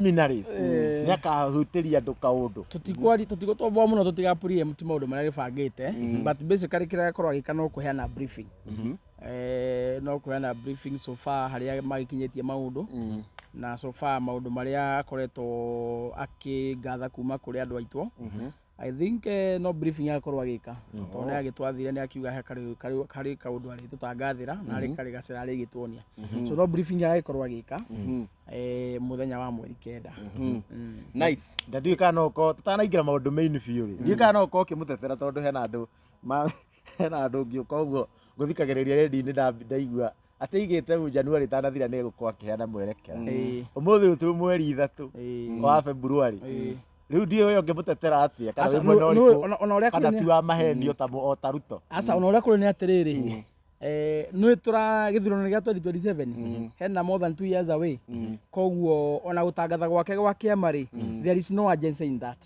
Preliminaries nĩ akahutĩria andũ kaũndũ. Tũtikwari tũtigũtomboa mũno, tũtiga preempt maũndũ marĩa gĩbangĩte, but basically kĩrĩa gĩkorwo agĩka no kũheana briefing, no kũheana briefing so far harĩa magĩkinyĩtie maũndũ, na so far maũndũ marĩa akoretwo akĩngatha kuma kũrĩ andũ aitũ. I think no briefing agakorwo agĩka, tondũ nĩ agĩtwathire, nĩ akiuga he karĩ kaũndũ arĩtũtangathĩra na harĩ karĩ gacĩra arĩgĩtuonia, so no briefing agĩkorwo agĩka mũthenya wa mweri 9. Nice. Na ndiũĩ kana no ũkorwo tũtanaingĩra maũndũ main biũ rĩ, ndiũĩ kana no ũkorwo ũkĩmũtetera, tondũ hena andũ ngĩũka ũguo ngũthikagĩrĩria redio-inĩ, ndaigua atĩ aigĩte rĩu January ĩtanathira nĩ egũkorwo akĩheana mwerekera. Ũmũthĩ ũyũ twĩ 3 wa February. Rĩu ndiũĩ ũyũ ũngĩmũtetera atĩa, kana Aca, wĩ mwena ũrĩkũ, ona ũrĩa kana kũrĩ ti wa mahenio ta o ta Ruto. Aca, ona ũrĩa kũrĩ nĩ atĩrĩrĩ, nĩ tũra gĩthurano gĩa 2027 hena more than 2 years away, koguo ona gũtangatha gwake gwa kĩama rĩ, there is no urgency in that.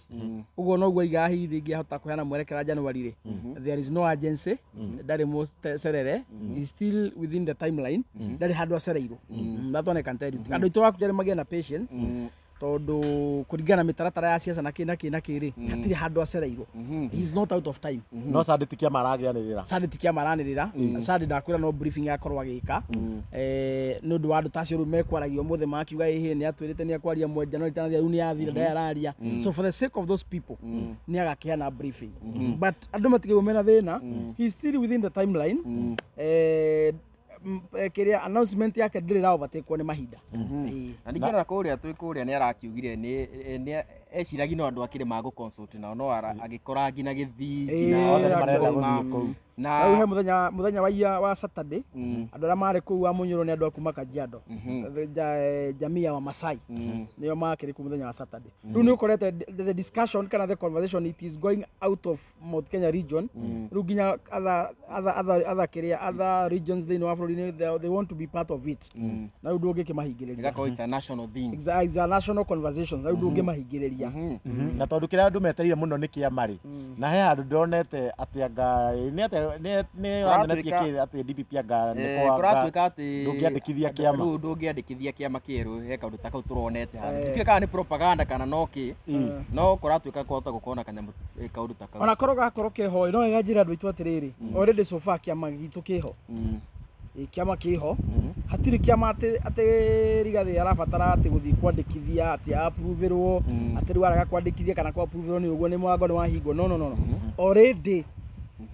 Ũguo noguo aigaga hihi rĩngĩ ahota kũheana mwerekera January rĩ, there is no urgency, ndarĩ mũcerere, is still within the timeline, ndarĩ handũ acereirwo. That one I can tell you. Andũ aitũ waku magĩe na patience, tondũ kũringana na mĩtaratara ya ciaca na kĩ na kĩ na kĩ rĩ, hatirĩ handũ acereirwo. He is not out of time. No Sunday ti kĩama aragĩanĩrĩra. Sunday ti kĩama aranĩrĩra. Sunday ndakwĩra no briefing akorwo agĩka, nĩ ũndũ wa andũ ta acio rĩu mekwaragia ũmũthĩ makiuga ĩhĩ nĩ atwĩrĩte nĩ akwaria mwe January tanathira, rĩu nĩ yathira, ndarĩ araria. So for the sake of those people nĩ agakĩheana briefing, but andũ matigĩrwo mena thĩna, he is still within the timeline. Kĩrĩa announcement yake ndĩrĩ ra overtake nĩ mahinda. Ĩĩ. Na ningĩ ona kũrĩa twĩ kũrĩa nĩ arakiugire nĩ eciragia no andũ akĩrĩ magũ consult nao, no agĩkora nginya Gĩthii, nginya Othe nĩ marenda Gĩthoma. gũthiĩ kũu. Na Rĩu he mũthenya wa ira wa Saturday, andũ arĩa marĩ kũu wa Mũnyũrũ nĩ andũ a kuma Kajiado, jamii ya Wamasai nĩo makĩrĩ kũu mũthenya wa Saturday. Rĩu nĩ ũkorete the discussion kana the conversation, it is going out of Mount Kenya region, rĩu nginya other kĩrĩa other regions thĩinĩ wa bũrũri they want to be part of it, na rĩu ndũngĩkĩmahingĩrĩria. Ĩgakorwo it's a national thing. It's a national conversation, rĩu ndũngĩmahingĩrĩria. Na tondũ kĩrĩa andũ metereire mũno nĩ kĩama rĩ, na he handũ ndonete atĩ anga nĩ atĩ nĩ ũranyonetie kĩ atĩ DPP anga nĩ Kũratuĩka atĩ ndũngĩandĩkithia kĩama. Rĩu ndũngĩandĩkithia kĩama kĩerũ, he kaũndũ ta kau tũronete handũ, ndikĩũĩ kana nĩ propaganda kana no kĩ, no kũratuĩka kwahota gũkorwo na kanyamũ, kaũndũ ta kau. Ona korwo gakorwo keho, no wega njĩra andũ aitũ atĩrĩrĩ, already so far kĩama gitũ kĩho. Ĩ, kĩama kĩho, hatirĩ kĩama atĩ Rigathĩ arabatara atĩ gũthiĩ kwandĩkithia atĩ approverwo, atĩ rĩu arega kwandĩkithia kana kwa approverwo nĩ ũguo nĩ mũrango nĩ wahingwo. No, no, no, no, already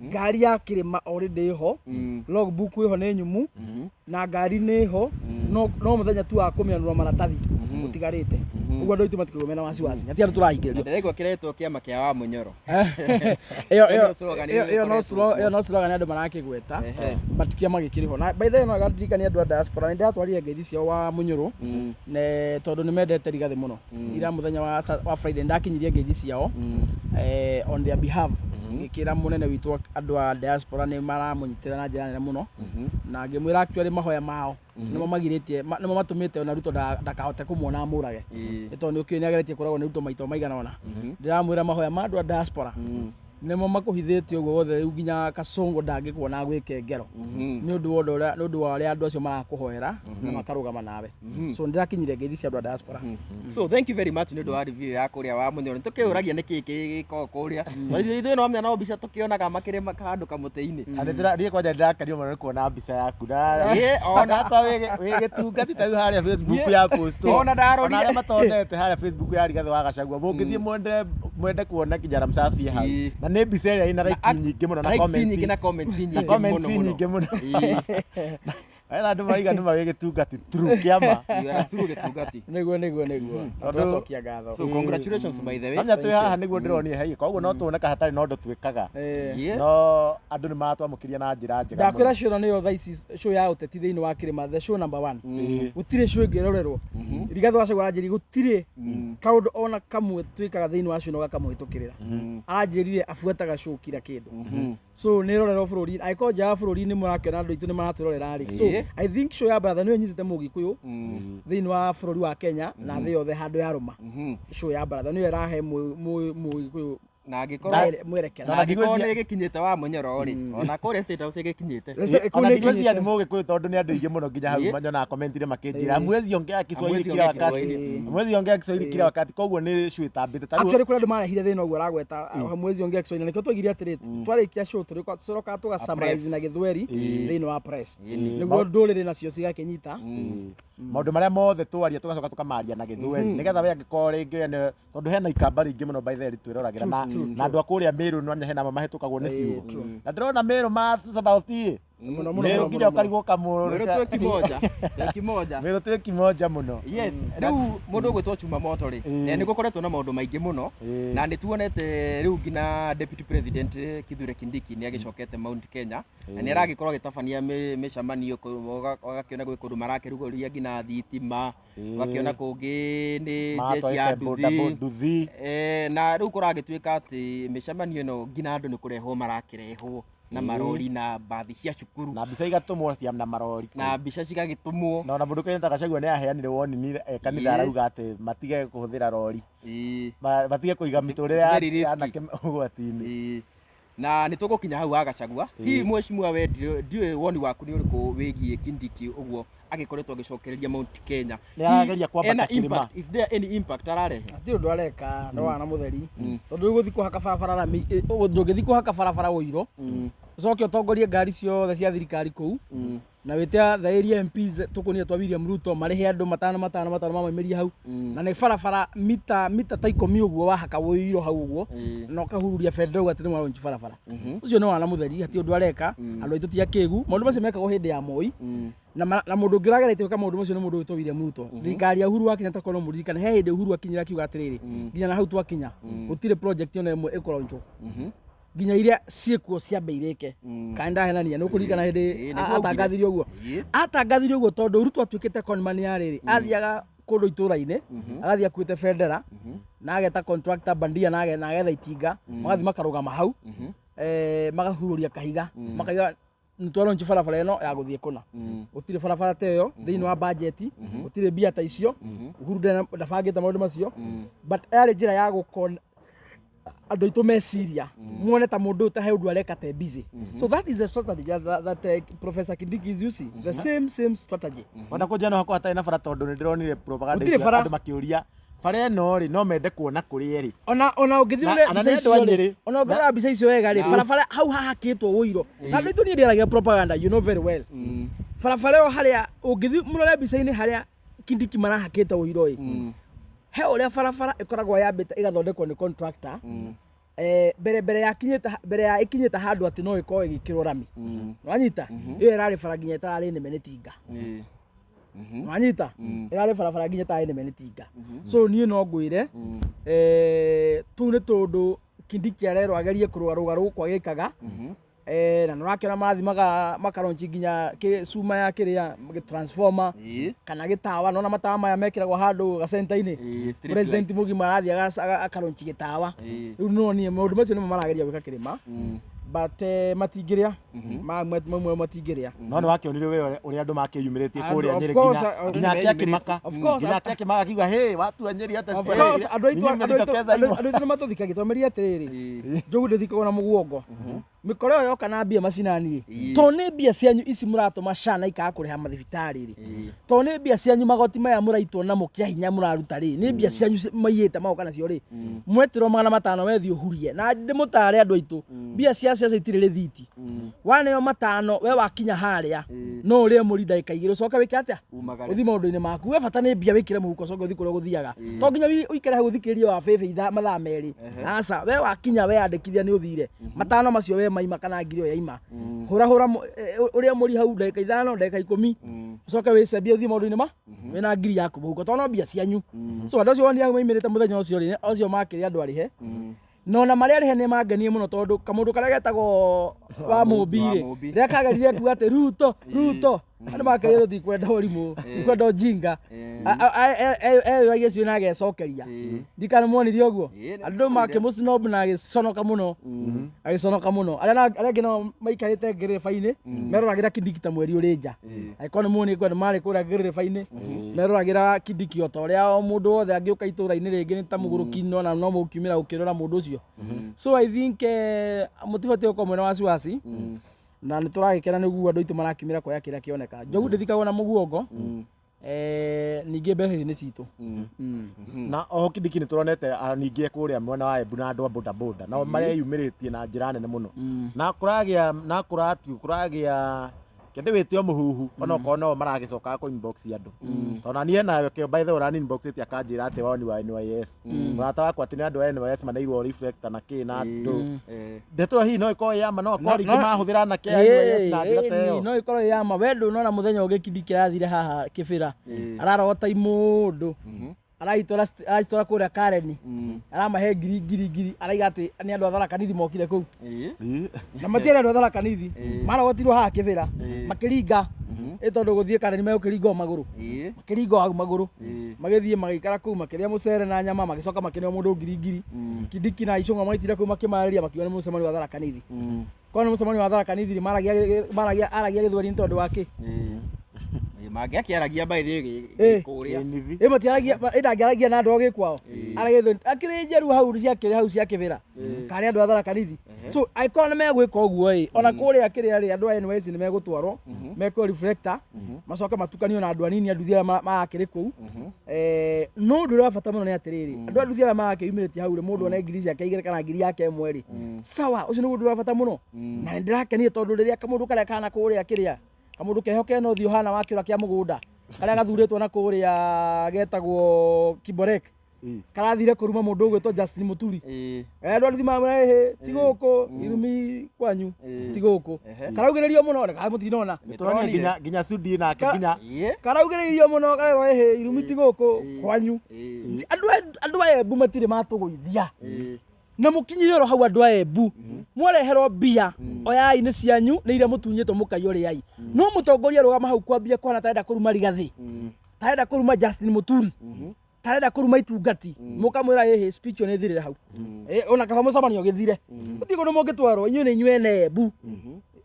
ngari ya kĩrĩma already ĩho, logbook ĩho nĩ nyumu, na ngari nĩ ĩho, no mũthenya tu wa kũmĩanũra maratathi ũtigarĩte. Ũguo andũ aitũ matikũigua mena wasiwasi, hatirĩ andũ Na tũrahingĩrĩrio. Ndĩraigua kĩretwo kĩama kĩa wa Mũnyoro. Ĩyo Ĩyo no slogan ĩyo no ĩkoretwo ĩyo no slogan andũ marakĩgweta, but kĩama gĩkĩrĩ ho. Na by the way, no ndirikanie andũ a diaspora nĩ ndĩratwarire ngeithi ciao wa Mũnyũrũ, ne tondũ nĩ mendete Rigathĩ mũno. Ira mũthenya wa Friday ndakinyirie ngeithi ciao on their behalf, ngĩkĩra mũnene witũ andũ a diaspora nĩ maramũnyitĩra na njĩra nene mũno, na ngĩmwĩra actually mahoya mao nĩmo magirĩtie nĩmo matũmĩte ona Ruto ndakahote kũmuona amũrage, nĩ tondũ nĩ ũkĩũĩ nĩ ageretie kũragwo nĩ Ruto maita maigana ũna. Ndĩramwĩra mahoya ma andũ a diaspora nĩmo makũhithĩtie ũguo wothe, rĩu nginya Kasongo ndangĩkuona gwĩke ngero, nĩ ũndũ wa ũndũ ũrĩa, nĩ ũndũ wa ũrĩa andũ acio marakũhoera na makarũgama nawe. So ndĩrakinyire ngeithi cia andũ a diaspora. So thank you very much nĩ ũndũ wa review ya kũrĩa wa Mũnyoro. Nĩ tũkĩũragia nĩ kĩĩ gĩkoragwo kũrĩa. Ithuĩ no menya no mbica tũkĩonaga makĩrĩma handũ kamũtĩ-inĩ. Na niĩ kwanja ndĩrakenio mũno nĩ kuona mbica yaku na Ĩĩ, ona onakwa wĩ gĩtungati ta rĩu harĩa Facebook ya post. Ona ndarorire. Ona arĩa matonete harĩa Facebook ya Rigathĩ wa Gachagua, mũngĩthiĩ mwende kuona kijana msafi hau, na nĩ mbica ĩrĩa ĩna like nyingĩ mũno na likes comment nyingĩ na comments na nyingĩ comment mũno mũno. nyingĩ mũno. Hena andũ maiga nĩ ma wĩ gĩtungati true kĩama. You are true gĩtungati. Nĩguo. Tũracokia ngatho. So congratulations, by the way. Namenya twĩ haha nĩguo ndĩronire hei, koguo no tuoneka hatarĩ na ũndũ twĩkaga, no andũ nĩ maratwamũkĩria na njĩra njega Ndakwĩra mũno. show ĩno nĩyo thaa ici show ya ũteti thĩinĩ wa kĩrĩma, the show number one. Gũtirĩ show ĩngĩ ĩrorerwo. Rigathĩ wa Gachagua aranjĩrire gũtirĩ kaũndũ ona kamwe twĩkaga thĩinĩ wa show ĩno gakamũhĩtũkĩrĩra. Aranjĩrire abuataga show kila kĩndũ, so nĩ ĩrorerwo bũrũri, angĩkorwo nja wa bũrũri nĩ mũrakĩona andũ aitũ nĩ maratwĩrorera rĩ. So I think show ya Baratha nĩyo ĩnyitĩte mũgĩkũyũ thĩinĩ wa bũrũri wa Kenya na thĩ yothe handũ yarũma. Show ya Baratha nĩyo ĩrahe mũgĩkũyũ. Na angĩkorwo Mwerekera. Na angĩkorwo nĩ ĩgĩkinyĩte wa mũnyoro rĩ, ona kũrĩa State House ĩgĩkinyĩte. Kũu Ona nĩ ndigwĩciria ĩkinyĩte. nĩ mũgĩkũyũ tondũ nĩ andũ aingĩ mũno nginya hau manyonaga comment-inĩ makĩnjĩra hamwezi ongea Kiswahili Hamwezi kila ongea wakati, Kiswahili. hamwezi ongea Kiswahili kila wakati, koguo nĩ show ĩtambĩte. Ta rĩu Actually kũrĩ andũ marehire thĩna ũguo aragweta hamwezi ongea Kiswahili na nĩkĩo twaigire atĩrĩ twarĩkia show tũrĩcokaga tũga summarize na gĩthweri thĩinĩ wa press nĩguo ndũrĩrĩ nacio cigakĩnyita. Maũndũ marĩa mothe twaria tũgacoka tũkamaria na gĩthweri nĩgetha we angĩkorwo rĩngĩ we tondũ hena ikamba rĩingĩ mũno by the way twĩroragĩra na na andũ a kũrĩa Mĩrũ nĩ hena amwe mahĩtũkagwo nĩ ciugo na ndĩrona Mĩrũ ma sabauti Mũno, mũno, Mĩrũ mũno, nginya mũno. ũkarigwo Mwĩrũ kamũrũ twĩ kimoja. Twĩ kimoja. Mĩrũ twĩ kimoja mũno. Yes, rĩu mũndũ ũgwĩtwo Chuma Moto rĩ, nĩ gũkoretwo na maũndũ maingĩ mũno na nĩ tuonete rĩu nginya Deputy President Kithure Kindiki nĩ agĩcokete Mount Kenya na nĩ aragĩkorwo agĩtabania mĩcemanio ũgakĩona gwĩ kũndũ marakĩrugũria nginya thitima, ũgakĩona kũngĩ nĩ jeshi ya Maratwarĩte boda nduthi. nduthi. Na rĩu kũragĩtuĩka atĩ mĩcemanio ĩno nginya andũ nĩ kũrehwo marakĩrehwo na marori na mbathi cia cukuru na mbica igatũmwo cia na marori na mbica cigagĩtũmwo. Na ona mũndũ Kenyatta Gachagua nĩ aheanire woni ni kanitha arauga atĩ matige kũhũthĩra rori, matige kũiga mĩtũrĩre ya very risky. ya anake ũgwati-inĩ. Na nĩ tũgũkinya hau ha Gachagua. Hihi mheshimiwa we ndiũĩ woni waku nĩ ũrĩkũ wĩgiĩ Kindiki ũguo agĩkoretwo agĩcokereria Mount Kenya? Nĩ arageria kwambata Ena kĩrĩma. impact, is there any impact ararehe? Hatirĩ ũndũ areka no wana mũtheri tondũ rĩu gũthiĩ kũhaka barabara rami ndũngĩthiĩ kũhaka barabara ũiro ũcoke ũtongorie ngari ciothe cia thirikari kũu na wĩte the area MPs tũkũnia twa William Ruto marĩhe andũ matano matano matano mamaimĩrie hau na nĩ barabara mita ta 10 ũguo wahaka ũiro hau ũguo na ũkahururia bendera ũguo atĩ nĩ waronji barabara. Ũcio nĩ wana mũtheri, hatirĩ ũndũ areka. Andũ aitũ ti akĩgu. Maũndũ macio mekagwo hĩndĩ ya Moi na na mũndũ ũngĩ ũrageretie gwĩka maũndũ macio nĩ mũndũ wĩtwo William Ruto. Thirikari ya Uhuru wa Kenyatta korwo mũririkane he hĩndĩ Uhuru akinyire akiuga atĩrĩrĩ, nginya na hau twakinya gũtirĩ project ona ĩmwe ĩkũronjwo nginya iria ciĩkuo ciambe irĩke. Kana ndahenania? Nĩ ũkũririkana hĩndĩ Nĩguo augire. Atangathire ũguo. Atangathire ũguo tondũ Ruto atuĩkĩte conman ya rĩrĩ, athiaga kũndũ itũra-inĩ agathiĩ akuĩte bendera na ageta contractor bandia na agetha itinga magathiĩ makarũgama hau, magahurũria kahiga makaiga nĩtwaronji barabara ĩno ya gũthiĩ kũna. Gũtirĩ barabara ta ĩyo thĩinĩ wa bajeti, gũtirĩ mbia ta icio. Uhuru ndabangĩte maũndũ macio, but yarĩ njĩra ya gũkon andũ aitũ meciria muone ta mũndũ ũyũ ta he ũndũ areka te busy. So that is a strategy that Professor Kindiki is using, the same strategy. Ona kũnjia no hakwa hatarĩ na bara tondũ nĩ ndĩronire propaganda Gũtirĩ icio bara. andũ makĩũria bara ĩno rĩ no mende kuona kũrĩa ĩrĩ. Ona ũngĩthiĩ Na- ũrore ona mbica nĩ andũ icio a rĩ, Nyĩrĩ. ona ũngĩrora mbica icio wega rĩ, barabara hau hahakĩtwo ũiro na andũ aitũ niĩ ndĩaragia propaganda, you know very well. Barabara ĩyo harĩa ũngĩthiĩ mũrore mbica-inĩ harĩa Kindiki marahakĩte ũiro ĩ, he ũrĩa barabara ĩkoragwo yambĩte ĩgathondekwo nĩ contractor mbere ya kinyĩte mbere ya ĩkinyĩte handũ atĩ no ĩkorwo ĩgĩkĩrwo rami. Nĩwanyita ĩyo ĩrarĩ bara nginya ĩtararĩ nĩme nĩ tinga. Nĩwanyita ĩrarĩ barabara nginya ĩtararĩ nĩme nĩ tinga. So niĩ no ngwĩre tũu nĩ tũndũ Kindiki arerwo agerie kũrũa rũgarũ gũkũ agĩkaga. Na nĩũrakĩona marathiĩ makaronji nginya cuma ya kĩrĩa transformer kana gĩtawa. Nona matawa maya mekĩragwo handũ gacenta-inĩ. Street President lights. mũgima arathiĩ akaronji gĩtawa. Rĩu nĩwonire maũndũ macio nĩmo marageria gwĩka kĩrĩma, but matingĩrĩa mamwe matingĩrĩa. No nĩ wakĩonire we ũrĩa andũ makĩyumĩrĩtie Andũ, kũrĩa of Nyĩrĩ course, nginya nginya ake akĩmaka of course, nginya ake akĩmaka akiuga hey watu a Nyĩrĩ hata Of course, andũ aitũ nĩ matũthikagia twameria atĩrĩrĩ, njogu ndĩthikagwo na mũguongo. Mĩkora ĩyo yoka na mbia macinani rĩ, to nĩ mbia cianyu ici mũratũma SHA na ikaga kũrĩha mathibitarĩ rĩ, to nĩ mbia cianyu magoti maya mũraitwo namo kĩa hinya mũraruta rĩ, nĩ mbia cianyu maiyĩte magoka nacio rĩ, mwetĩrwo 500 wethiĩ ũhurie. Na ndĩmũtare andũ aitũ, mbia cia ciaca itirĩ rĩthiti. Waneo 500 we wakinya harĩa no ũrĩe mũri ndagĩka 2 ũcoke wĩke atĩa? Umagare. Ũthiĩ maũndũ-inĩ maku. We bata nĩ mbia wĩkĩre mũhuko ũcoke ũthiĩ kũrĩa ũgũthiaga. To nginya ũikare hau ũthikĩrĩrie wa bĩbĩ ithaa mathaa 2. Aca, we wakinya weyandĩkithia nĩ ũthire 500 macio we maima kana ngiri ĩyo yaima, hũra hũra ũrĩa mũri hau ndagĩka 5, ndagĩka 10, ũcoke wĩcembie ũthiĩ maũndũ-inĩ ma wĩna ngiri yaku mũhuko tondũ no mbia cianyu. So andũ acio wonire hau maimĩrĩte mũthenya ũcio rĩ, acio makĩrĩ andũ arĩhe na ona marĩa arĩhe nĩ mangenie mũno tondũ kamũndũ karĩa getagwo wa Mũmbi rĩ, Mũmbi. rĩrĩa kagerire kuga atĩ Ruto Ruto. Andũ makerire tũtikwenda ũrimũ, tũtikwenda ũjinga. Eyũragia cio na agecokeria. Ndikana muonire ũguo. Ĩĩ, nĩ Andũ makĩmũsnob na agĩconoka mũno. Agĩconoka mũno. Arĩa arĩa angĩ nao maikarĩte ngereba-inĩ meroragĩra Kindiki ta mweri ũrĩ nja. Angĩkorwo nĩ muonire kwenda marĩ kũrĩa ngereba-inĩ meroragĩra Kindiki o ta ũrĩa o mũndũ wothe angĩũka itũũra-inĩ rĩngĩ nĩ ta mũgũrũki no na no mũkiumĩra gũkĩrora mũndũ ũcio. So I think mũtibatiĩ gũkorwo mwĩna wasiwasi na nĩ tũragĩkena nĩguo andũ aitũ marakiumĩra kuoya kĩrĩa kĩoneka. Njogu ndĩthikagwo na mũguongo. Ningĩ mbeca ici nĩ citũ. Na oho Kindiki nĩ tũronete ningĩ kũrĩa mwena wa Embu na andũ a boda boda nao mareyumĩrĩtie na njĩra nene mũno na kũragĩa na kũratu kũragĩa kĩndĩ wĩte o mũhuhu onokorwo no maragĩcokaga kũ inbox andũ tondũ na niĩ nawe kĩo by the way ũrani inbox ĩte akanjĩra atĩ woni wa NYS mũrata wakwa atĩ nĩ andũ a NYS maneirwo reflector na kĩ na andũ ndeto ĩyo hihi no ĩkorwo ĩ ya ma no akorwo rĩngĩ mahũthĩra anake a NYS na njĩra ta ĩyo. No ĩkorwo ĩ ya ma. We ndũnona mũthenya ũngĩ Kindiki arathire haha Kĩbĩra ararogota imũndũ aracitwara kũrĩa Karen aramahe ngiri ngiri ngiri araiga atĩ nĩ andũ a Tharaka Nithi mokire kũu na matiarĩ andũ a Tharaka Nithi marogotirwo haha Kĩbĩra makĩringa ĩ tondũ gũthiĩ Karen megũkĩringa o magũrũ makĩringa o hau magũrũ magĩthiĩ magĩikara kũu makĩrĩa mũcere na nyama magĩcoka makĩneo mũndũ ngiri ngiri. Kindiki na Icũng'wa magĩtinda kũu makĩmarĩria makiuga nĩ mũcemanio wa Tharaka Nithi. Korwo nĩ mũcemanio wa Tharaka Nithi rĩ, maragia aragia gĩthweri nĩ tondũ wa kĩ? Mangĩakĩaragia by the way kũrĩa. Ĩ matiaragia ĩ ndangĩaragia na andũ a gĩkwao. Aragia gĩthweri akĩrĩ njeru hau ciakĩrĩ hau cia Kĩbĩra. Kana nĩ andũ a Tharaka Nithi. So angĩkorwo nĩ megwĩka ũguo ĩ, ona kũrĩa kĩrĩa rĩ, andũ a NYS nĩ megũtwarwo, mekwo reflector, macoke matukanio na andũ anini a nduthi arĩa marakĩrĩ kũu. No ũndũ ũrĩa wa bata mũno nĩ atĩrĩrĩ, andũ a nduthi arĩa marakĩyumĩrĩtie hau rĩ, mũndũ one ngiri ciake igĩrĩ kana ngiri yake ĩmwe rĩ, sawa, ũcio nĩguo ũndũ ũrĩa wa bata mũno. Na nĩ ndĩrakenire tondũ rĩrĩa kamũndũ karĩa kana kũrĩa kĩrĩa, kamũndũ keho kena ũthiũ ũhana wa kĩũra kĩa mũgũnda, karĩa gathurĩtwo na kũrĩa getagwo Kiborek, karathire kũruma mũndũ ũgwĩtwo Justin Muturi. Andũ a nduthi maramwĩra ĩhĩ ti gũkũ irumi kwanyu ti gũkũ. Karaugĩrĩrio mũno na mũtinona. Tũronire nginya Sudi nake nginya Karaugĩrĩrio mũno karerwo ĩhĩ irumi ti gũkũ kwanyu. Andũ a Embu matirĩ matũgũithia. Na mũkinyire oro hau andũ a Embu mwareherwo mbia oyai nĩ cianyu nĩ iria mũtunyĩtwo mũkaiywo rĩai. No mũtongoria arũgama hau kwambia kũhana tarenda kũruma Rigathĩ, tarenda kũruma Justin Muturi, tarenda kũruma itungati, mũkamwĩra ĩhĩ speech ĩyo nĩ ĩthirĩre hau. Ona kaba mũcemanio ũgĩthire. Gũtirĩ kũndũ mũngĩtwarwo inyuĩ nĩ inyuĩ ene Embu.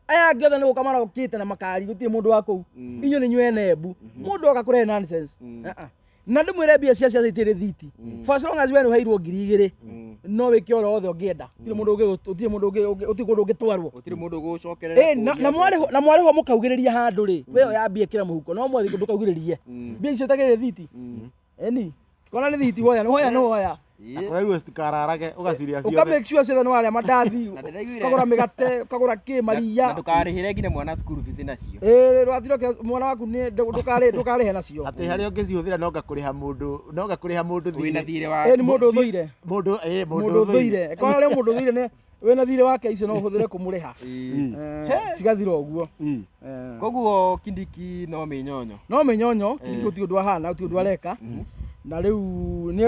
Aya angĩ othe nĩ gũka marokĩte na makari gũtirĩ mũndũ wa kũu. Inyuĩ nĩ inyuĩ ene Embu. Mũndũ oka kũrehe nonsense. Na ndĩmwĩre mbia cia ciaca itirĩ rĩthiti. For as long as we nĩ ũheirwo ngiri igĩrĩ no wĩke ũrĩa wothe ũngĩenda. Gũtirĩ mũndũ ũngĩ gũtirĩ mũndũ ũngĩ gũtirĩ kũndũ ũngĩtwarwo. Gũtirĩ mũndũ ũgũcokerera Na mwarĩhwo na mwarĩhwo mũkaugĩrĩria handũ rĩ, we oya mbia ĩkĩra mũhuko no mwathiĩ ndũkaugĩrĩrie. Mbia icio itakĩrĩ rĩthiti. Eni. Kona nĩ rĩthiti woya, woya nĩ woya. Akũrairwo citikararage ũgacirĩa ciothe. Ũka make sure ciothe nĩ warĩa mandathi, Na ndĩraiguire- ũkagũra mĩgate, ũkagũra kĩ maria. Na ndũkarĩhĩre nginya mwana school fees nacio. Rwathiro kĩa mwana waku nĩ ndũkarĩhe ndũkarĩhe nacio. Atĩ harĩa ũngĩcihũthĩra no ngakũrĩha mũndũ no ngakũrĩha mũndũ Wĩna thirĩ. thirĩ wa Nĩ mũndũ ũthũire. Mũndũ Mũndũ ũthũire. Korwo arĩ mũndũ ũthũire nĩ wĩna thirĩ wake icio no ũhũthĩre kũmũrĩha. Cigathira ũguo. Koguo Kindiki no mĩnyonyo. No mĩnyonyo, Kindiki gũtirĩ ũndũ ahana, gũtirĩ ũndũ areka. Na rĩu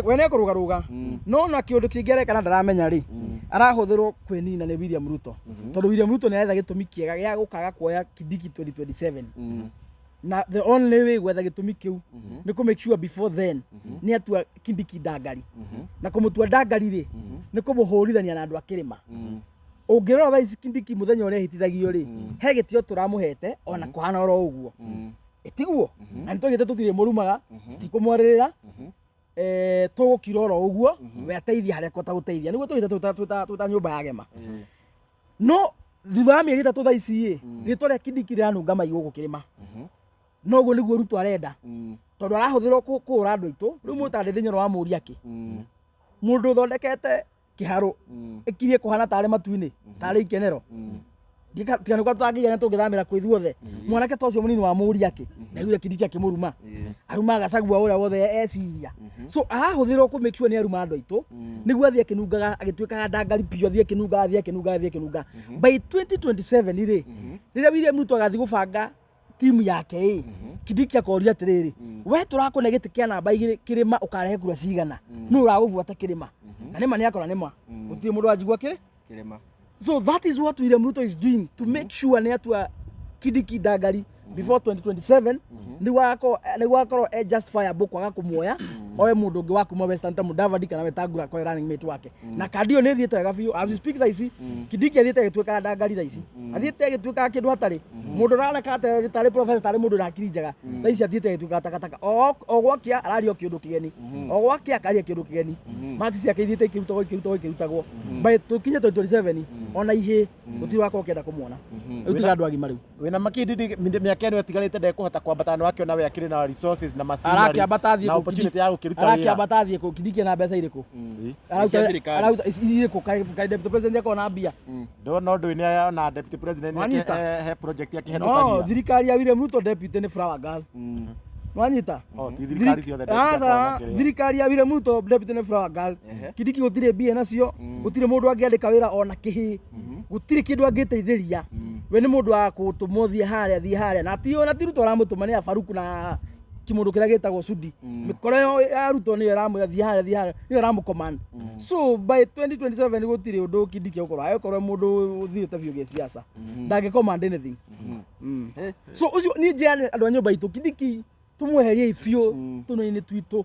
we nĩ ekũrũgarũga. No na kĩũndũ kĩngĩ areka na ndaramenya rĩ, arahũthĩrwo kwĩnina nĩ William Ruto. Tondũ William Ruto nĩ aretha gĩtũmi kĩega gĩa gũkaga kuoya Kindiki 2027. Na the only way gwetha gĩtũmi kĩu nĩ kũ make sure before then nĩ atua Kindiki ndangari. Na kũmũtua ndangari rĩ, nĩ kũmũhũrithania na andũ a kĩrĩma. Ũngĩrora thaa ici Kindiki mũthenya ũrĩa ehĩtithagio rĩ, he gĩtĩo tũramũhete ona kũhana oro ũguo. Tiguo? Na nĩ twaugĩte tũtirĩ mũrumaga, tũtikũmwarĩrĩra, tũgũkira oro ũguo, we ateithie harĩa ekũhota gũteithia. Nĩguo twaugĩte twĩ ta nyũmba ya gema. No thutha wa mĩeri 3 thaa ici ĩ, rĩtwa rĩa Kindiki rĩranunga mai gũkũ kĩrĩma. Noguo nĩguo Ruto arenda. Tondũ arahũthĩrwo kũhũra andũ aitũ. Rĩu mũndũ ta Ndĩthĩ Nyoro wamũria kĩ? Mũndũ ũthondekete kĩharũ ĩkirie kũhana tarĩ matu-inĩ, tarĩ ikenero. Tiga nĩkwa tũtangĩgĩa tũngĩthamĩra kwĩ ithuothe. Mwanake ta ũcio mũnini wamũria kĩ? Na aiguire Kindiki akĩmũruma. Arumaga Gachagua ũrĩa wothe eciria. So arahũthĩrwo kũ make sure nĩ aruma andũ aitũ nĩguo athiĩ akĩnungaga agĩtuĩkaga ndangari biũ athiĩ akĩnungaga athiĩ akĩnungaga athiĩ akĩnungaga. By 2027 rĩ, rĩrĩa William Ruto agathiĩ gũbanga timu yake ĩ, Kindiki akoria atĩrĩrĩ, we tũrakũne gĩtĩ kĩa namba igĩrĩ kĩrĩma ũkarehe kura cigana? Nũ ũragũbuata kĩrĩma? Na nĩma nĩ akora nĩma. Gũtirĩ mũndũ wanjigua kĩrĩ? Kĩrĩma. So that is what William Ruto is doing to make sure nĩ atua Kindiki ndangari Before 2027 nĩguo agakorwo nĩguo agakorwo e justifiable kwaga kũmuoya oe mũndũ ũngĩ wa kuma Western ta Mudavadi kana Wetangula akorwo running mate wake. Na kandi ĩyo nĩ ĩthiĩte wega biũ. As we speak thaa ici, Kindiki athiĩte agĩtuĩkaga ndangari thaa ici, athiĩte agĩtuĩkaga kĩndũ hatarĩ. Mũndũ ũroneka tarĩ professor, tarĩ mũndũ wĩna akiri njega, thaa ici athiĩte agĩtuĩkaga takataka. O gwakĩa araria o kĩũndũ kĩgeni, o gwakĩa akaria kĩũndũ kĩgeni. Marks ciake ithiĩte ikĩrutagwo, ikĩrutagwo, ikĩrutagwo. By tũkinye 2027 ona ihĩ gũtirĩ wakorwo ũkĩenda kũmuona. Rĩu tiga andũ agima rĩu. Wĩna makindi mĩaka ĩno ĩtigarĩte ndekũhota kwambata nĩ wakĩona we akĩrĩ na resources na machinery Arakĩambata athiĩ na kũ? opportunity ya gũkĩruta wĩra. Arakĩambata athiĩ kũ? Kindiki ena mbeca irĩkũ? Arauta- Cia thirikari. Arauta irĩkũ? Kaĩ deputy president akoragwo na mbia? Ndona ũndũ ũyũ nĩ ona deputy president nĩ Wanyita? he project No, akĩhetũkagia. thirikari ya William Ruto deputy nĩ flower girl. Wanyita? Oh, ti thirikari ciothe deputy Aca, akoragwo na kĩrĩa. thirikari ya William Ruto deputy nĩ flower girl. Kindiki gũtirĩ mbia nacio, gũtirĩ mũndũ angĩandĩka wĩra ona kĩhĩ, gũtirĩ kĩndũ angĩteithĩria. We nĩ mũndũ wa gũtũmwo thiĩ harĩa, thiĩ harĩa. Na ti ona ti Ruto aramũtũma, nĩ Abaruku na kĩmũndũ kĩrĩa gĩtagwo Sudi. Mĩkora ĩyo ya Ruto nĩyo ĩramwĩra thiĩ harĩa, thiĩ harĩa, nĩyo ĩramũcommand. So by 2027 gũtirĩ ũndũ Kindiki egũkorwo agĩkorwo mũndũ ũthirĩte biũ gĩsiasa. Ndangĩ command anything. So ũcio niĩ njĩra andũ a nyũmba itũ, Kindiki tũmweheriei biũ tũnua-inĩ twitũ,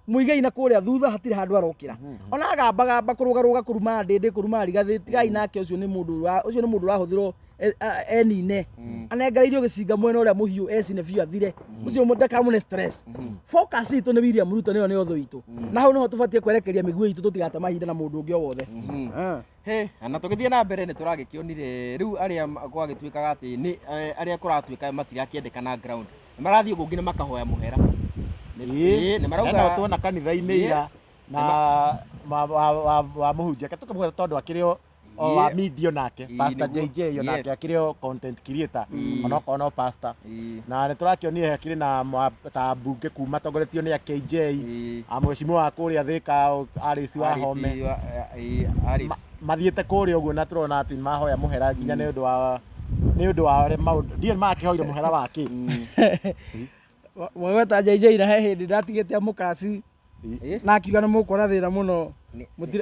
mũigei na kũrĩa thutha, hatirĩ handũ arokĩra. Ona agambagamba kũrũgarũga, kũruma ndĩndĩ, kũruma Rigathĩ, tigai nake. Ũcio nĩ mũndũ ũcio nĩ mũndũ ũrahũthĩrwo enine, anengereirio gĩcinga mwena ũrĩa mũhiũ ecine biũ athire. Ũcio ndakamũne stress. Focus itũ nĩ William Ruto, nĩyo nĩyo thũ itũ, na hau nĩho tũbatiĩ kwerekeria mĩguĩ itũ, tũtigate mahinda na mũndũ ũngĩ o wothe. He, na tũgĩthiĩ na mbere nĩ tũragĩkĩonire rĩu arĩa gwagĩtuĩkaga atĩ nĩ arĩa kũratuĩka matirakĩendekana ground nĩ marathiĩ kũngĩ nĩ makahoya mũhera. Ĩĩ, nĩ marauga Hena tuona kanitha-inĩ ira na wa mũhunjia ke tũkĩmũgweta tondũ akĩrĩ o wa media nake, Pastor JJ onake akĩrĩ o content creator onokorwo no pastor, na nĩ tũrakĩonire akĩrĩ na ta mbunge kuma tongoretio nĩ KJ, a mheshimiwa wa kũrĩa Thika Alice Wahome. Alice. Mathiĩte kũrĩa ũguo na tũrona atĩ mahoya mũhera nginya nĩ ũndũ wa ũrĩa maũndũ ndiũĩ makĩhoire mũhera wa kĩ. Wagweta JJ, na he hĩndĩ ndatigĩte amũkaci na akiuga nĩ mũkuona thĩna mũno,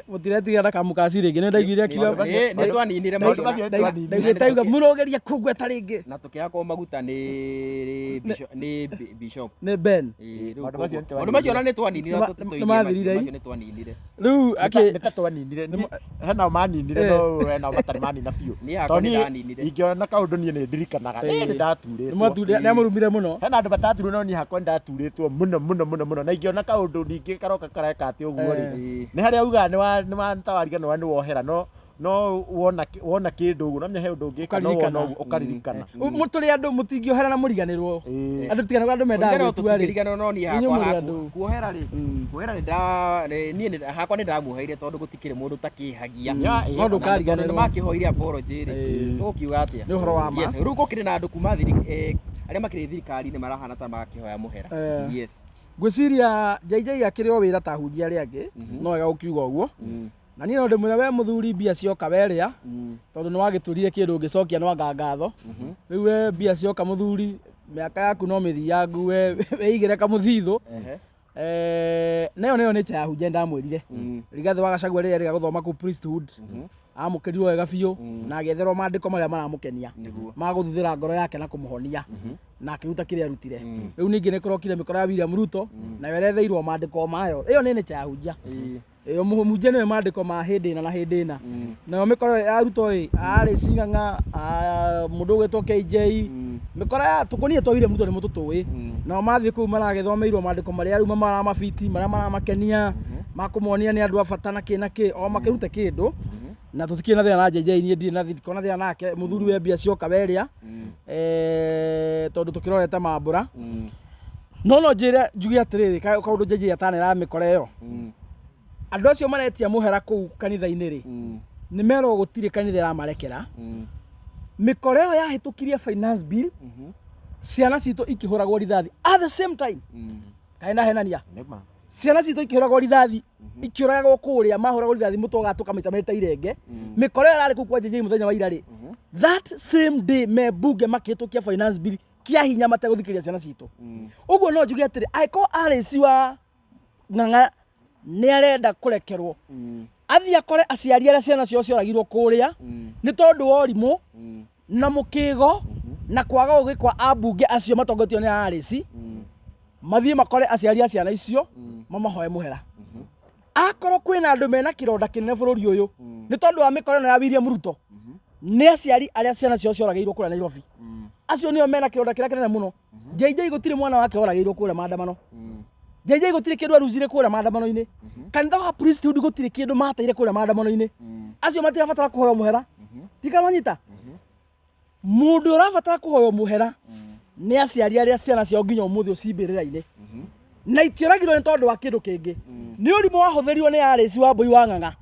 mũtiretigĩra ndakamũkaci rĩngĩ. Nĩ ndaiguire akiuga Nĩ twaninire Maũndũ macio. macio nĩ twaninire. Ndaiguĩte auga mũrogeria kũngweta rĩngĩ. Na tũkĩhakwo maguta nĩ bishop, nĩ bishop. Nĩ Ben. Ĩĩ, rĩu Maũndũ macio nĩ koguo- maũndũ macio ona nĩ twaninire. Nĩ tũtoirie nĩ mathirire, macio macio nĩ twaninire. Rĩu akĩ Nĩ ta twaninire. Hena o maninire, no hena o matarĩ manina biũ. Niĩ hakwa Tondũ nĩ niĩ ndaninire. ingĩona kaũndũ niĩ nĩ ndirikanaga niĩ nĩ ndaturĩtwo. Nĩ amũrumire mũno. Hena andũ mataturwo, no niĩ hakwa nĩ ndaturĩtwo mũno mũno mũno mũno, na ingĩona kaũndũ ningĩ karoka kareka atĩ ũguo rĩ, nĩ harĩa ugaga nĩ wa nĩ wa tawariganĩrwo nĩ wohera, no wona kĩndũ ũguo no menya he ũndũ ũngĩka no wona Ũkaririkana. ũguo ũkaririkana. Tũrĩ andũ mũtingĩohera na mũriganĩrwo. Andũ tigana andũ mendaga Kũriganĩrwo gwĩtua rĩ. tũtingĩriganĩrwo, no niĩ Inyuĩ hakwa mũrĩ andũ. Kuohera rĩ, kuohera nĩ niĩ hakwa nĩ ndamuoheire tondũ gũtikĩrĩ mũndũ ũtakĩhagia. No ndũkariganĩrwo. Tondũ nĩ makĩhoire apology rĩ, tũgũkiuga atĩa? Nĩ ũhoro wa ma. Yes, rĩu gũkĩrĩ na andũ kuma arĩa makĩrĩ thirikari-inĩ marahana ta makĩhoya mũhera. Yes. Ngwĩciria JJ akĩrĩ o wĩra ta ahunjia arĩa angĩ, no wega gũkiuga ũguo. Na niĩ no ndĩmwĩre we mũthuri, mbia cioka werĩa, tondũ nĩ wagĩtwĩrire kĩndũ ũngĩcokia no anga ngatho. Rĩu we mbia cioka mũthuri, mĩaka yaku no mĩthiangu, we wĩigĩre kamũthithũ. Nayo nĩyo nature ya hunjia. Ndamwĩrire Rigathĩ wa Gachagua rĩrĩa rĩga gũthoma kũu priesthood, amũkĩrirwo wega biũ na agĩetherwo maandĩko marĩa maramũkenia ma gũthuthĩra ngoro yake na kũmũhonia, na akĩruta kĩrĩa arutire. Rĩu ningĩ nĩ kũrokire mĩkora ya William Ruto, nayo ĩretheirwo maandĩko mayo. Ĩyo nĩ nature ya hunjia. Ĩyo mũhunjia nĩwe maandĩko ma hĩndĩ ĩna na hĩndĩ ĩna. Nayo mĩkora ya Ruto ĩ arĩ cing'ang'a mũndũ ũgwĩtwo KJ, mĩkora ya tũkũnia twa William Ruto nĩ mũtũtũĩ. Nao mathiĩ kũu maragĩthomeirwo maandĩko marĩa rĩu maramabiti, marĩa maramakenia, makũmonia nĩ andũ a bata na kĩ na kĩ, o makĩrute kĩndũ. Na tũtikĩrĩ na thĩna na JJ. Niĩ ndirĩ na ndikoragwo na thĩna nake. Mũthuri we mbia cioka werĩa, tondũ tũkĩrorete mambũra. No njĩre njuge atĩrĩrĩ, kaũndũ JJ atanera mĩkora ĩyo, andũ acio maretia mũhera kũu kanitha-inĩ rĩ, nĩ merwo gũtirĩ kanitha ĩramarekera. Mĩkora ĩyo yahĩtũkirie finance bill, ciana citũ ikĩhũragwo rithathi at the same time. Kaĩ ndahenania? Nĩma. Ciana citũ ikĩhũragwo rithathi, ikĩũragwo kũrĩa, mahũragwo rithathi mũtwe ũgatũka maita merĩ ta irenge. Mĩkora ĩyo ĩrarĩ kũu kwa JJ mũthenya wa ira rĩ, that same day me bunge makĩhĩtũkia finance bill kĩa hinya mategũthikĩrĩria ciana citũ. Ũguo no njuge atĩrĩ, angĩkorwo Alice wa Ng'ang'a nĩ arenda kũrekerwo, athiĩ akore aciari arĩa ciana ciao cioragirwo kũrĩa nĩ tondũ wa ũrimũ na mũkĩgo. Na kwaga ũgĩ kwa ambunge acio matongoretio nĩ Alice, mathiĩ makore aciari a ciana icio, mamahoe mũhera. Akorwo kwĩna andũ mena kĩronda kĩnene bũrũri ũyũ nĩ tondũ wa mĩkora ĩno ya William Ruto, nĩ aciari arĩa ciana ciao cioragĩirwo kũrĩa Nairobi. Acio nĩo mena kĩronda kĩrĩa kĩnene mũno. JJ gũtirĩ mwana wake oragĩirwo kũrĩa maandamano. JJ gũtirĩ kĩndũ aruzire kũrĩa maandamano-inĩ. Kanitha wa priesthood gũtirĩ kĩndũ mateire kũrĩa maandamano-inĩ. Acio matirabatara kũhoywo mũhera. Tikamanyita mũndũ ũrabatara kũhoywo mũhera nĩ aciari arĩa ciana ciao nginya ũmũthĩ ũci mbĩrĩra-inĩ na itioragirwo nĩ tondũ wa kĩndũ kĩngĩ, nĩ ũrimũ wahũthĩrirwo nĩ Alice Wambui wa Ng'ang'a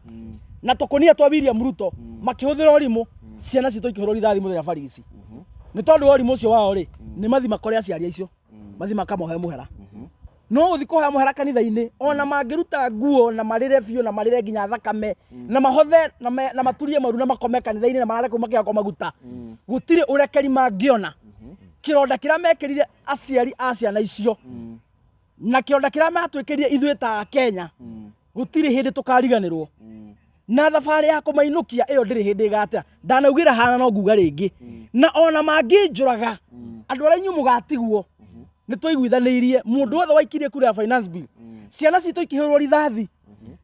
na tũkũnia twa William Ruto. Makĩhũthĩra ũrimũ, ciana citũ ikĩhũrwo rithathi mũthenya barigici. Nĩ tondũ wa ũrimũ ũcio wao rĩ, nĩ mathi makore aciari acio, mathi makamohe mũhera. No gũthi kũhoya mũhera kanitha-inĩ, ona mangĩruta nguo na marĩre biũ na marĩre nginya thakame na mahothe na maturie maru na makome kanitha-inĩ na marare kũu makĩhakwo maguta, gũtirĩ ũrekeri mangĩona. Kĩronda kĩrĩa mekĩrire aciari a ciana icio na kĩronda kĩrĩa matwĩkĩrire ithuĩ ta Kenya, gũtirĩ hĩndĩ tũkariganĩrwo. Na thabarĩ ya kũmainũkia ĩyo ndĩrĩ hĩndĩ ĩgatea. Ndanaugĩra hana no nguga rĩngĩ, na ona mangĩnjũraga, andũ arĩa inyuĩ mũgatigwo nĩ twaiguithanĩirie mũndũ wothe waikirie kura ya finance bill, ciana citũ ikĩhũrwo rithathi,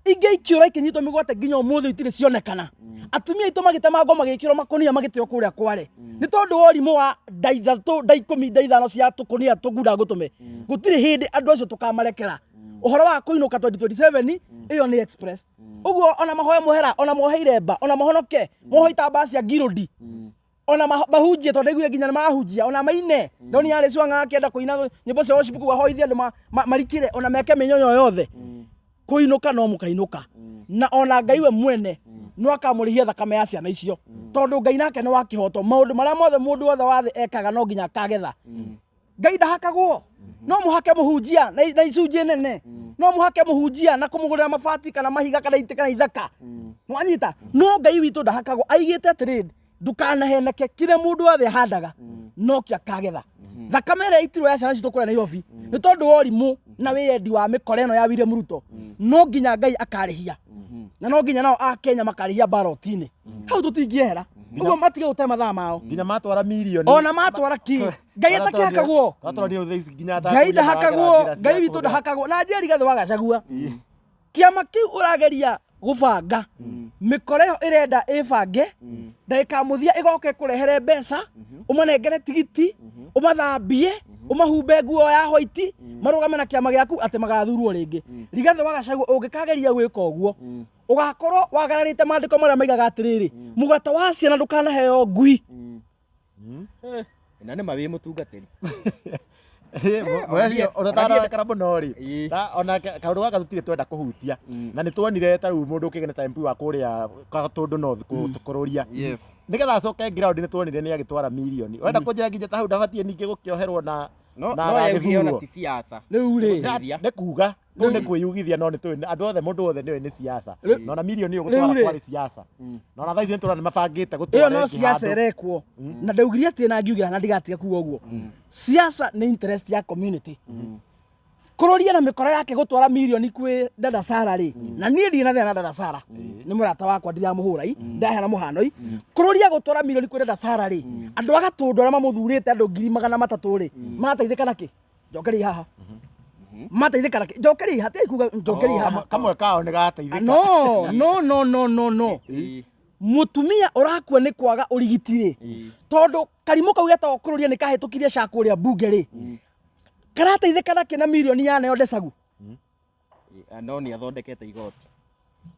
ingĩ ikĩũra ikĩnyitwo mĩgwate nginya ũmũthĩ itirĩ cionekana, atumia aitũ magĩtemangwo magĩkĩrwo makũnia magĩteo kũrĩa Kware nĩ tondũ wa ũrimũ wa nda 3, nda 10, nda 5 cia tũkũnia tũngunda ngũtũme. Gũtirĩ hĩndĩ andũ acio tũkamarekera. Ũhoro wa kũinũka 2027 ĩyo nĩ express. Ũguo ona mahoe mũhera, ona mohe iremba, ona mahonoke mohe itambaa cia ngirũndi, ona mahunjie, tondũ ndaiguire nginya nĩ marahunjia, ona maine. Ndoni yarĩ cwang'a akĩenda kũina nyĩmbo cia worship kũu ahoithie andũ marikĩre, ona meke mĩnyonyo yothe, kũinũka no mũkainũka. Na ona Ngai we mwene no akamũrĩhia thakame ya ciana icio, tondũ Ngai nake nĩ wa kĩhoto. Maũndũ marĩa mothe mũndũ wothe wa thĩ ekaga no nginya akagetha. Ngai ndahakagwo. No mũhake mũhunjia na icunjĩ nene, no mũhake mũhunjia na kũmũgũrĩra mabati kana mahiga kana itĩ kana ithaka, nwanyita? No Ngai witũ ndahakagwo. Aigĩte atĩrĩrĩ, ndũkanaheneke, kĩrĩa mũndũ wothe ahandaga no kĩo akagetha. Thakame ĩrĩa itirwo ya ciana citũ kũrĩa Nairobi nĩ tondũ wa ũrimũ na wĩyendi wa mĩkora ĩno ya William Ruto, no nginya Ngai akarĩhia, na no nginya nao a Kenya makarĩhia ballot-inĩ. Hau tũtingĩehera. Ũguo matige gũte mathaa mao. Nginya matwara mirioni. Ona matwara ki, Ngai atakĩhakagwo. Twatwara thaa ici nginya Ngai ndahakagwo. Ngai witũ ndahakagwo. Na njĩra Rigathĩ wa Gachagua, kĩama kĩu ũrageria gũbanga, mĩkora ĩyo ĩrenda ĩbange ndagĩka mũthia ĩgoke kũrehere mbeca, ũmanengere tigiti, ũmathambie, ũmahumbe nguo ya white, marũgame na kĩama gĩaku atĩ magathurwo rĩngĩ. Rigathĩ wa Gachagua, ũngĩkageria gwĩka ũguo, ũgakorwo wagararĩte maandĩko marĩa maigaga atĩrĩrĩ, mũgate wa ciana ndũkanaheo ngui. Na nĩ ma wĩ mũtungatĩri. Ũrĩa ũtararakara mũno rĩ, ona kaũndũ gaka tũtirĩ twenda kũhutia, na nĩ tuonire ta rĩu mũndũ ũkĩgene ta MP wa kũrĩa Gatũndũ North kũrũria nĩgetha acoke ground, nĩ tuonire nĩ agĩtwara mirioni. Ũrenda kũnjĩra nginya ta hau ndabatiĩ ningĩ gũkĩoherwo na no na no yaugire ona agagĩthurwo? ti siasa. Rĩu rĩ, Gũteithia. Nĩ kuga kũu nĩ kwĩyugithia, no nĩ tũĩ andũ othe, mũndũ wothe nĩoĩ nĩ siasa, na ona mirioni ĩyo gũtwara Rĩu rĩ. kwarĩ siasa, na ona thaa ici nĩ tũrona nĩ mabangĩte ĩyo gũtwara no ĩngĩ siasa handũ. ĩrekwo. Na ndaugire atĩ na ngiugĩra na ndigatiga kuga ũguo, siasa nĩ interest ya community. Kũrũria na mĩkora yake gũtwara mirioni kwĩ dada Sara rĩ, na niĩ ndirĩ na thĩna na dada Sara, nĩ mũrata wakwa, ndiramũhũra i ndaheana mũhano i. Kũrũria gũtwara mirioni kwĩ dada Sara rĩ, andũ a Gatũndũ arĩa mamũthurĩte, andũ 300,000 rĩ, marateithĩka nakĩ? Njokeria haha. Mateithĩka nakĩ? Njokeria haha, tigai kuga njokeria haha. Kamwe kao nĩ gateithĩka. No, no, no, no, no, no. Mũtumia ũrakua nĩ kwaga ũrigiti rĩ, tondũ karimũ kau getagwo kũrũria nĩ kahĩtũkirie ca kũrĩa mbunge rĩ, karateithĩka nakĩ na mirioni yaneo ndecagu? No nĩ athondekete igoti.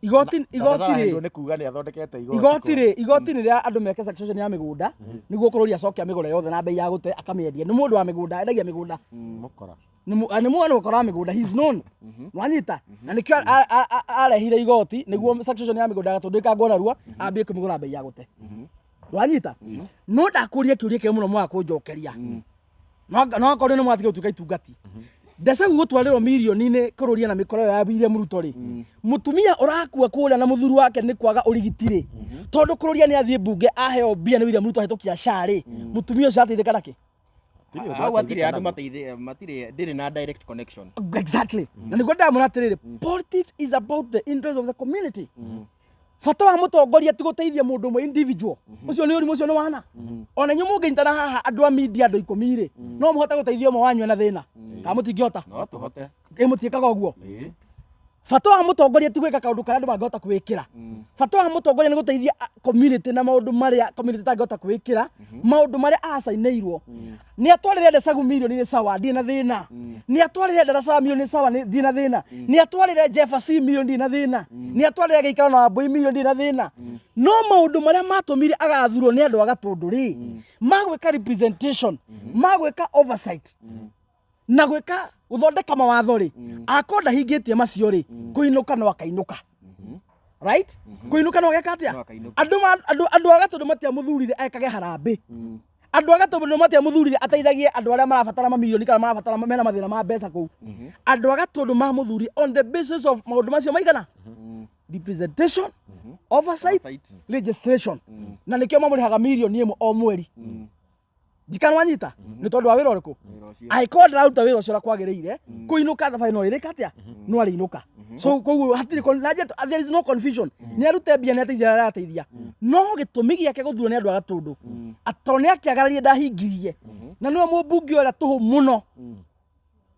Igoti, igoti rĩ, nĩ kuga nĩ athondekete igoti. Igoti rĩ, igoti nĩ rĩa andũ meke succession ya mĩgũnda nĩguo kũrũria acoke amĩgũre yothe na bei ya gũte akamĩendia. Nĩ mũndũ wa mĩgũnda, endagia mĩgũnda. Mũkora. Nĩ mwana ũkora wa mĩgũnda, he is known, nwanyita? Na nĩkĩo arehire igoti nĩguo succession ya mĩgũnda Gatũndũ ĩkangwo narua, ambie kũmĩgũra bei ya gũte, nwanyita? No ndakũria kĩũria kĩmwe mũno mwaga kũnjokeria, no akorwo nĩ mwatiga gũtuĩka itungati. Ndecagu gũtwarĩrwo mirioni-inĩ kũrũria na mĩkora ĩyo ya William Ruto rĩ, mũtumia ũrakua kũrĩa na mũthuri wake nĩ kwaga ũrigiti rĩ, tondũ kũrũria nĩ athiĩ mbunge aheo mbia nĩ William Ruto ahĩtũkia SHA rĩ, mũtumia ũcio ateithĩka nakĩ? Hatirĩ ũndũ Hau hatirĩ ateithĩka andũ naguo. mateithĩ matirĩ ndĩrĩ na direct connection. Exactly. Na nĩguo ndamwĩra atĩrĩrĩ, politics is about the interest of the community. Bata wa mũtongoria ti gũteithia mũndũ ũmwe individual. Ũcio nĩ ũrimũ, ũcio nĩ wana. Ona inyuĩ mũngĩnyitana haha andũ a media andũ 10 rĩ, no mũhote gũteithia ũmwe wanyu ena thĩna. Kana mũtingĩhota? No tũhote. Ĩ mũtiĩkaga ũguo? Bata wa mũtongoria ti gwĩka kaũndũ karĩa andũ mangĩhota kwĩĩkĩra. Bata wa mũtongoria nĩ gũteithia community na maũndũ marĩa community ĩtangĩhota kwĩĩkĩra, maũndũ marĩa acainĩirwo. Nĩ atwarĩre Desagu mirioni nĩ sawa, ndirĩ na thĩna. Nĩ atwarĩre Darasara mirioni nĩ sawa, ndirĩ na thĩna. Nĩ atwarĩre Jefferson mirioni ndirĩ na thĩna. Nĩ atwarĩre Gĩikaro na Wambũi mirioni ndirĩ na thĩna. No maũndũ marĩa matũmire agathurwo nĩ andũ a Gatũndũ rĩ, ma gwĩka representation, ma gwĩka oversight, na gwĩka gũthondeka mawatho rĩ, akorwo ndahingĩtie macio rĩ, kũinũka no akainũka. Right? Kũinũka no ageka atĩa? No akainũka. Andũ a Gatũndũ matiamũthurire ekage harambĩ. Andũ a Gatũndũ matiamũthurire ateithagie andũ arĩa marabatara mamirioni kana marabatara mena mathĩna ma mbeca kũu. Andũ a Gatũndũ mamũthurire on the basis of maũndũ macio maigana? Representation, oversight, Oversight. legislation. Na nĩkĩo mamũrĩhaga mirioni 1 o mweri. Ndikana wanyita nĩ tondũ wa wĩra ũrĩkũ? Wĩra ũcio. Angĩkorwo ndĩraruta wĩra ũcio ũrĩa kwagĩrĩire, kũinũka thabarĩ no ĩrĩka atĩa? No arĩinũka. So koguo hatirĩ na there is no confusion. Nĩ arute mbia nĩ ateithia arĩa arateithia. No gĩtũmi gĩake gũthurwo nĩ andũ a Gatũndũ, tondũ nĩ akĩagararie ndahingirie. Na nĩwe mũmbunge ũrĩa tũhũ mũno.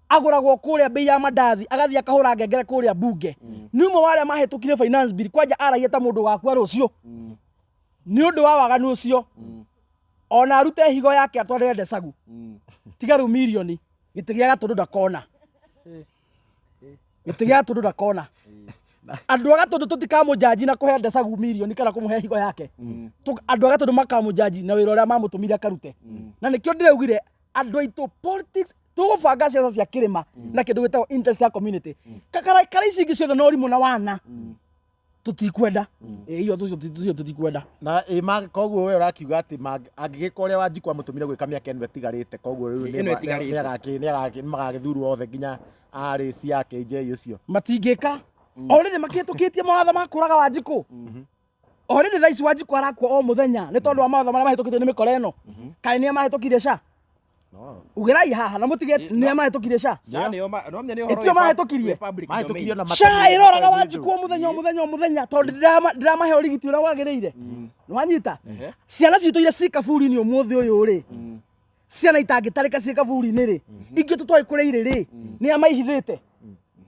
Agũragwo kũrĩa bei ya mandathi, agathiĩ akahũra ngengere kũrĩa mbunge. Nĩ ũmwe wa arĩa mahĩtũkire finance bill, kwanja aragia ta mũndũ ũgakua rũciũ. Nĩ ũndũ wa waganu ũcio. Ona arute higo yake atwarĩre Desagu. Tiga rĩu mirioni, gĩtĩ gĩa Gatũndũ ndakona. Gĩtĩ gĩa Gatũndũ ndakona. Andũ a Gatũndũ tũtikamũjanji na kũhe Desagu mirioni kana kũmũhe higo yake. Andũ a Gatũndũ makamũjanji na wĩra ũrĩa mamũtũmire akarute. Na nĩkĩo ndĩraugire andũ aitũ politics tũgũbanga ciaca cia kĩrĩma na kĩndũ gĩtagwo interest ya community. Kakara kara ici ingĩ ciothe no ũrimũ na wana. Tũtikwenda. Ĩ, iyo tũcio tũtikwenda. Na ĩ ma koguo we ũrakiuga atĩ angĩgĩka ũrĩa Wanjikũ amũtũmire gwĩka mĩaka ĩno ĩtigarĩte, koguo rĩu Ĩno ĩtigarĩte. nĩ magagĩthurwo othe nginya RAC ya KJ ũcio. Matingĩka. Already makĩhĩtũkĩtie mawatho ma kũraga Wanjikũ. Already thaa ici Wanjikũ arakua o mũthenya nĩ tondũ wa mawatho marĩa mahĩtũkĩtio nĩ mĩkora ĩno. Kaĩ nĩa mahĩtũkirie SHA? No. Ugĩrai haha na mũtige nĩa mahĩtũkirie SHA? SHA nĩyo no menya nĩ ũhoro Ĩtio wĩ mahĩtũkirie? wĩ public Mahĩtũkirie domain. na SHA matarĩ- ĩroraga matarĩ Wanjikũ o mũthenya o mũthenya o mũthenya tondũ ndĩramahe ũrigiti ũrĩa wagĩrĩire. Nĩwanyita? Ciana citũ iria ciĩ kaburi-inĩ ũmũthĩ ũyũ rĩ, ciana itangĩtarĩka ciĩ kaburi-inĩ rĩ, ingĩ tũtoĩ kũrĩa irĩ rĩ, nĩ a maihithĩte?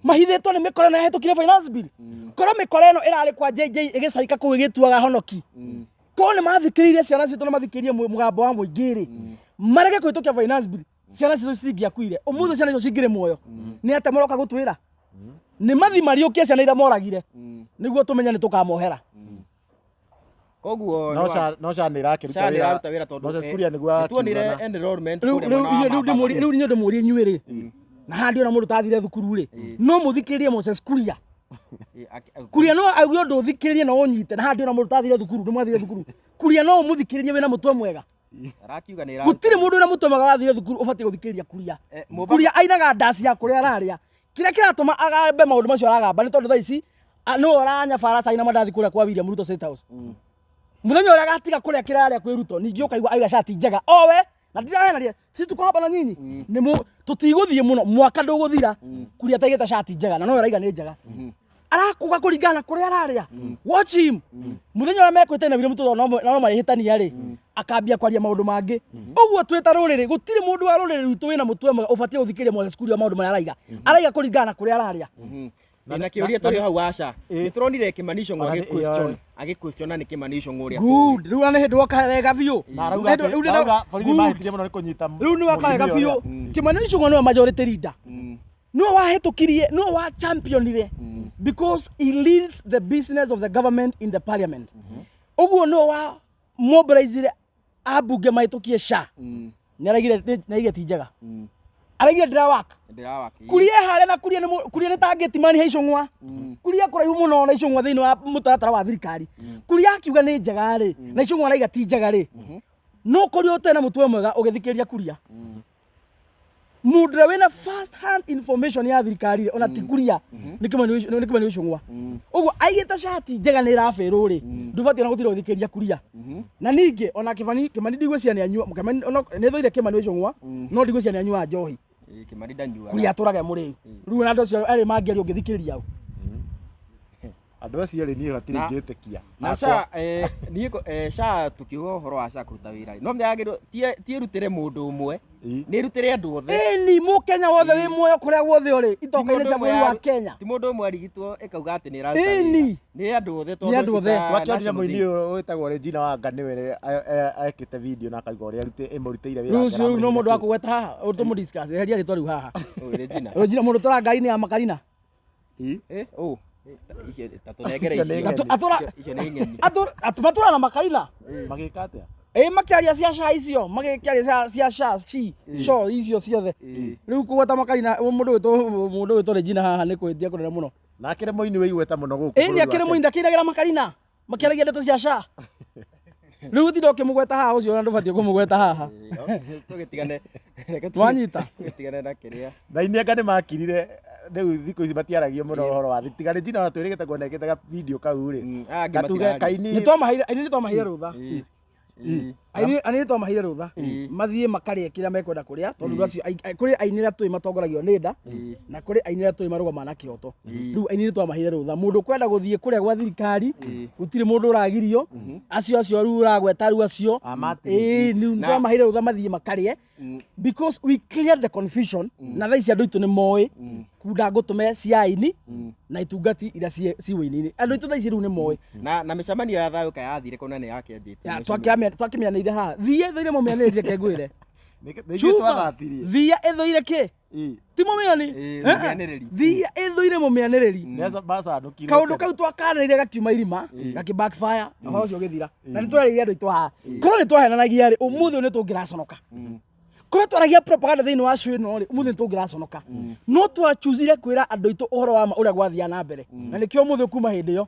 Mahithĩtwo nĩ mĩkora ĩno yahĩtũkire finance bill. Korwo mĩkora ĩno ĩrarĩ kwa JJ ĩgĩcaika kũu ĩgĩtuaga honoki. Korwo nĩ mathikĩrĩirie ciana citũ na mathikĩrĩrie mũgambo wa mũingĩ rĩ, marege kũhĩtũkia finance bill, ciana citũ citingĩakuire. Ũmũthĩ ciana icio cingĩrĩ muoyo. Nĩ atĩa mũroka gũtwĩra? Nĩ mathi mariũkie ciana iria moragire nĩguo tũmenye nĩ tũkamohera. Koguo No nĩ wa- SHA, no SHA nĩ ĩrakĩruta SHA nĩ wĩra. ĩraruta wĩra tondũ, Moses Kuria nĩguo nĩ tuonire akiuga na- enrollment Rĩu kũrĩa rĩu mwena wa rĩu Mambatha. ndĩmũrie rĩu niĩ ndĩmũrie inyuĩ rĩ, na haha ndiona mũndũ ũtathire thukuru rĩ, no mũthikĩrĩrie Moses Kuria. Kuria no auge ũndũ ũthikĩrĩrie na ũnyite, na haha ndiona mũndũ ũtathire thukuru, nĩ mwathire thukuru. Kuria no ũmũthikĩrĩrie wĩna mũtwe mwega. Arakiuga nĩ ĩraruta Gũtirĩ mũndũ wĩna mũtwe mwega wathire thukuru ũbatiĩ gũthikĩrĩria Kuria. Kuria ainaga ndaci ya kũrĩa ararĩa. Kĩrĩa kĩratũma agambe maũndũ macio aragamba nĩ tondũ thaa ici nĩwe ũranyabara cai na mandathi kũrĩa kwa William Ruto State House. Mũthenya ũrĩa agatiga kũrĩa kĩrĩa ararĩa kwĩ Ruto, ningĩ ũkaigua aiga cati njega owe na ndirahenaria, sisi tuko hapa na nyinyi. Nĩ tũtigũthiĩ mũno, mwaka ndũgũthira Kuria ataigĩte cati njega na nowe ũraiga nĩ njega. Arakuga kũringana na kũrĩa ararĩa. Watch him. Mũthenya ũrĩa mekwĩtania na William Ruto no marĩhĩtania rĩ, akambia kwaria maũndũ mangĩ. Ũguo twĩ ta rũrĩrĩ, gũtirĩ mũndũ wa rũrĩrĩ rwitũ wĩna mũtwe mwega ũbatiĩ gũthikĩrĩria Moses Kuria maũndũ marĩa araiga. Araiga kũringana na kũrĩa ararĩa. Na kĩũria tũrĩ hau aca. Nĩ tũronire Kĩmani Ichung'wa Ona nĩ- agĩ-question, agĩ-question na nĩ Kĩmani Ichung'wa ũrĩa tũĩ. Good. Rĩu nĩ hĩndĩ woka wega biũ. Na arauga Nĩ hĩndĩ- atĩ- rĩu ndĩna- arauga borithi Good. mahĩtirie mũno nĩ kũnyita Rĩu nĩ woka wega mũtumia biũ. ũrĩa. Kĩmani Ichung'wa nĩwe majority leader. Nĩwe wahĩtũkirie, nĩwe wa championire because he leads the business of the government in the parliament. Ũguo nĩwe wa mobilizire ambunge mahĩtũkie SHA. Nĩ araigire nĩ araigire ti njega. Araigire ndĩra work. Ndĩrawaki. Kuria harĩa na kuria nĩ kuria nĩ ta gate man he Ichung'wa. Kuria kũraihu mũno na Ichung'wa thĩinĩ wa mũtaratara wa thirikari. Kuria akiuga nĩ njega rĩ, na Ichung'wa araiga ti njega rĩ. No kũria ũtarĩ na mũtwe mwega ũgĩthikĩrĩria Kuria. Mũndũ ũrĩa wĩna first hand information ya thirikari rĩ, ona ti Kuria, nĩ Kĩmani nĩ Kĩmani Ichung'wa. Ũguo aigĩte cati njega nĩ ĩrabĩrwo rĩ, ndũbatiĩ ona gũtinda ũgĩthikĩrĩria Kuria. Na ningĩ ona Kĩmani, Kĩmani ndigwĩciria nĩ anyua, Kĩmani nĩ thũire Kĩmani Ichung'wa, no ndigwĩciria nĩ anyuaga njohi. Kĩmani ndanyuaga. Kuria atũraga e mũrĩu. Rĩu ona andũ acio erĩ mangĩaria ũngĩthikĩrĩria ũ? Andũ Andũ acio erĩ niĩ hatirĩ ingĩtĩkia. Na SHA niĩ SHA tukiuga ũhoro wa SHA kũruta wĩra rĩ, no menya ti ĩrutĩre mũndũ ũmwe, nĩ ĩrutĩre andũ othe. Ĩni, mũkenya wothe wĩ muoyo kũrĩa guothe ũrĩ itoka-inĩ cia bũrũri wa Kenya. Ti mũndũ ũmwe arigitwo ĩkauga atĩ nĩ ĩraruta wĩra. Nĩ andũ othe tondũ. Nĩ andũ othe. Twakĩonire mũini ũyũ wĩtagwo Regina Wanga nĩwe ekĩte video na akauga ũrĩa ĩmũrutĩire wĩra. Rĩu ũcio rĩu no mũndũ wa kũgweta haha, tũmũ discuss, eheria rĩtwa rĩu haha. Regina. Regina mũndũ tũra ngari-inĩ ya Makarina. Eh, oh. Icio ta tũnengere Icio nĩ icio. ng'eni. Icio nĩ ng'eni. Matũra na Makarina. Magĩka atĩa? Ĩ makĩaria cia SHA icio, magĩkĩaria cia SHA, SHI, SHO icio ciothe. Rĩu kũgweta Makarina mũndũ wĩtwo Regina haha nĩ kũhĩtia kũnene mũno. Na akĩrĩ mũini wĩ igweta mũno gũkũ. Ĩni akĩrĩ mũini ndakĩinagĩra Makarina. Makĩaragia ndeto cia SHA. Rĩu ũtinda ũkĩmũgweta haha ũcio ona ndũbatiĩ kũmũgweta haha. Tũgĩtigane. Wanyita? Tũgĩtigane na kĩrĩa. Na aini anga nĩ makirire rĩu thikũ ici matiaragia mũno ũhoro wa tiga Regina ona twĩrĩgĩte kuona ekĩte ga video kau rĩ. Aya angĩ Gatuge matiraria. kaini. Nĩ twamaheire aini nĩ twamaheire rũtha. Aini nĩ twamaheire rũtha. Mathiĩ makarĩe kĩrĩa mekwenda kũrĩa tondũ rĩu acio kũrĩ aini arĩa tũĩ matongoragio nĩ nda na kũrĩ aini arĩa tũĩ marũgamaga na kĩhoto. Rĩu aini nĩ twamaheire rũtha. Mũndũ ũkwenda gũthiĩ kũrĩa gwa thirikari gũtirĩ mũndũ ũragirio. Acio acio rĩu ũragweta rĩu acio. Ĩĩ nĩ twamaheire rũtha mathiĩ makarĩe because we cleared the confusion na thaa ici andũ aitũ nĩ moĩ kunda ngũtũme cia aini na itungati iria ci wĩini-inĩ. Andũ aitũ thaa ici rĩu nĩ moĩ. Na mĩcemanio ya thayũ kayathire kũna nĩ yakĩanjĩtie. Ya, twakĩmĩanĩire haha. Thiĩ ĩthũire mũmĩanĩrĩrie reke ngwĩre. Nĩ ithuĩ Chuma, twathatirie. Thiĩ ĩthũire kĩ? Ti mũmĩani? Mũmĩanĩrĩri. Thiĩ ĩthũire mũmĩanĩrĩri. Macanũkire. Kaũndũ kau twakanĩrĩire gakiuma irima, gakĩ backfire, ũhoro ũcio ũgĩthira. Na nĩ twarĩire andũ aitũ haha. Korwo nĩ twahenanagia rĩ, ũmũthĩ ũyũ nĩ tũngĩraconoka. Korwo twaragia propaganda thĩinĩ wa show ĩno rĩ, ũmũthĩ nĩ tũngĩraconoka. No twachuzire kwĩra andũ aitũ ũhoro wa ma ũrĩa gwathiaga na mbere. Na nĩkĩo ũmũthĩ kuma hĩndĩ ĩyo,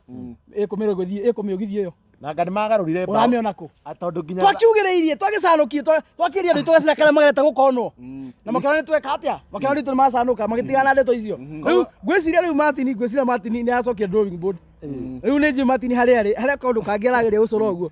ĩkũmĩrũgithia ĩkũmĩũgithia ĩyo. Na anga nĩ magarũrire mbaũ. Ũramĩona kũ? Tondũ nginya Twakiugĩrĩirie, twagĩcanũkie, twakĩria andũ aitũ gacĩra karĩa magerete gũkonwo. Na makĩona nĩ tweka atĩa? Makĩona andũ aitũ nĩ macanũka, magĩtigana na ndeto icio. Rĩu ngwĩciria rĩu Martin, ngwĩciria Martin nĩ aracokire drawing board. Rĩu nĩ njũĩ Martin harĩa arĩ, harĩa kaũndũ kangĩ arageria gũcora ũguo.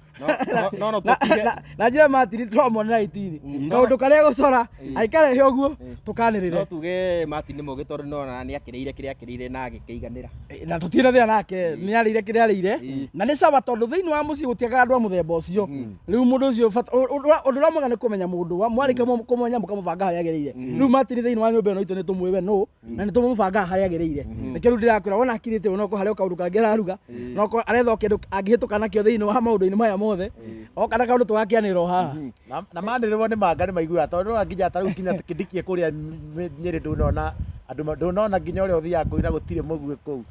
No no tũtige. Na njĩra Martin tũramuonera itini. Kaũndũ karĩa gũcora, aikarehe ũguo, tũkanĩrĩre. No tuge Martin nĩ mũgĩ tondũ nĩwona nĩ akĩrĩire kĩrĩa akĩrĩire na agĩkĩiganĩra. Na tũtirĩ na thĩna nake, nĩ arĩire kĩrĩa arĩire. Na nĩ sawa tondũ thĩinĩ wa mũciĩ gũtiagaga andũ a mũthemba ũcio. Rĩu mũndũ ũcio ũndũ ũrĩa mwega nĩ kũmenya mũndũ, mwarĩkia kũmenya mũkamũbanga harĩa agĩrĩire. Rĩu Martin thĩinĩ wa nyũmba ĩno itũ nĩ tũmũĩ we nũ, na nĩ tũmũbangaga harĩa agĩrĩire. Nĩkĩo rĩu ndĩrakwĩra wona akirĩte ũguo no korwo harĩ o kaũndũ kangĩ araruga, no korwo aretha o kĩndũ angĩhĩtũka nakĩo thĩinĩ wa maũndũ-inĩ maya mothe, oka na kaũndũ tũgakĩanĩrĩra o haha. Na manĩrĩrwo nĩ manga nĩ maiguaga tondũ nĩwona nginya ta rĩu nginya Kindiki kũrĩa Nyĩrĩ ndũnona andũ ndũnona nginya ũrĩa ũthiaga kũina gũtirĩ mũguĩ kũu.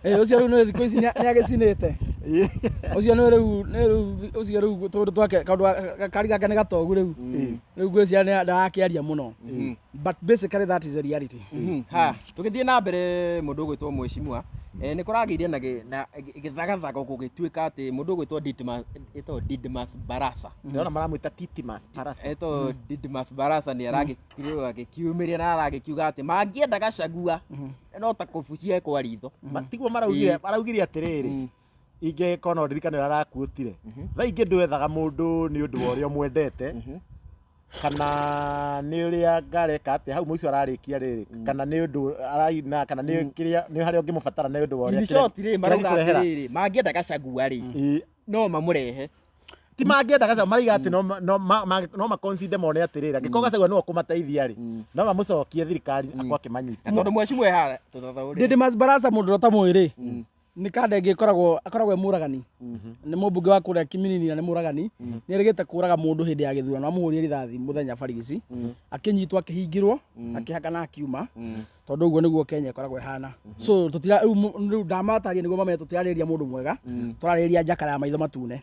Ũcio rĩu nĩ thikũ ici nĩ agĩcinĩte. Ũcio nĩ rĩu nĩ rĩu ũcio rĩu tũndũ twake kaũndũ kari gake nĩ gatogu rĩu. Rĩu ngwĩciria nĩ ndarakĩaria mũno. But basically that is the reality. Ha, tũgĩthiĩ na mbere mũndũ ũgwĩtwo mheshimiwa nĩ kũragĩire na gĩthagathago gũgĩtuĩka atĩ mũndũ ũgwĩtwo Didmas, etagwo Didmas Barasa. Ndĩrona maramwĩta Titimas Barasa. Etagwo Didmas Barasa nĩ aragĩkiuga agĩkiumĩria na aragĩkiuga atĩ mangĩenda Gachagua no ta kũbucia kwa ritho. Tiguo maraugire, maraugire atĩrĩrĩ, ingĩkorwo no ndirikane ũrĩa arakuotire. Thaa ingĩ ndwethaga mũndũ nĩ ũndũ wa ũrĩa ũmwendete, kana nĩ ũrĩa ngareka atĩa hau mũico ararĩkia rĩrĩ, kana nĩ ũndũ araina, kana nĩ kĩrĩa nĩ harĩa ũngĩmũbatara nĩ ũndũ wa ũrĩa In short rĩ, marauga kĩrĩa atĩrĩrĩ, mangĩenda Gachagua rĩ, no mamũrehe. Ti mangĩenda Gachagua, maraiga atĩ no ma consider mone atĩrĩrĩ, angĩkorwo Gachagua nĩwe ũkũmateithia rĩ, no mamũcokie thirikari akorwo akĩmanyita. Na tondũ mheshimiwa haha tũthathaũrĩre. Didmas Barasa mũndũ ũrĩa ũtamũĩ rĩ, nĩ kanda ĩngĩ ĩkoragwo akoragwo e mũragani. Nĩ mũmbunge wa kũrĩa Kiminini na nĩ mũragani. Nĩ erĩgĩte kũraga mũndũ hĩndĩ ya gĩthurano, amũhũrire rithathi mũthenya barigici, akĩnyitwo akĩhingĩrwo, akĩhaka na akiuma. Tondũ ũguo nĩguo Kenya ĩkoragwo ĩhana. So tũtira rĩu rĩu ndamataria nĩguo mamenye tũtirarĩrĩria mũndũ mwega, tũrarĩrĩria njakara ya maitho matune.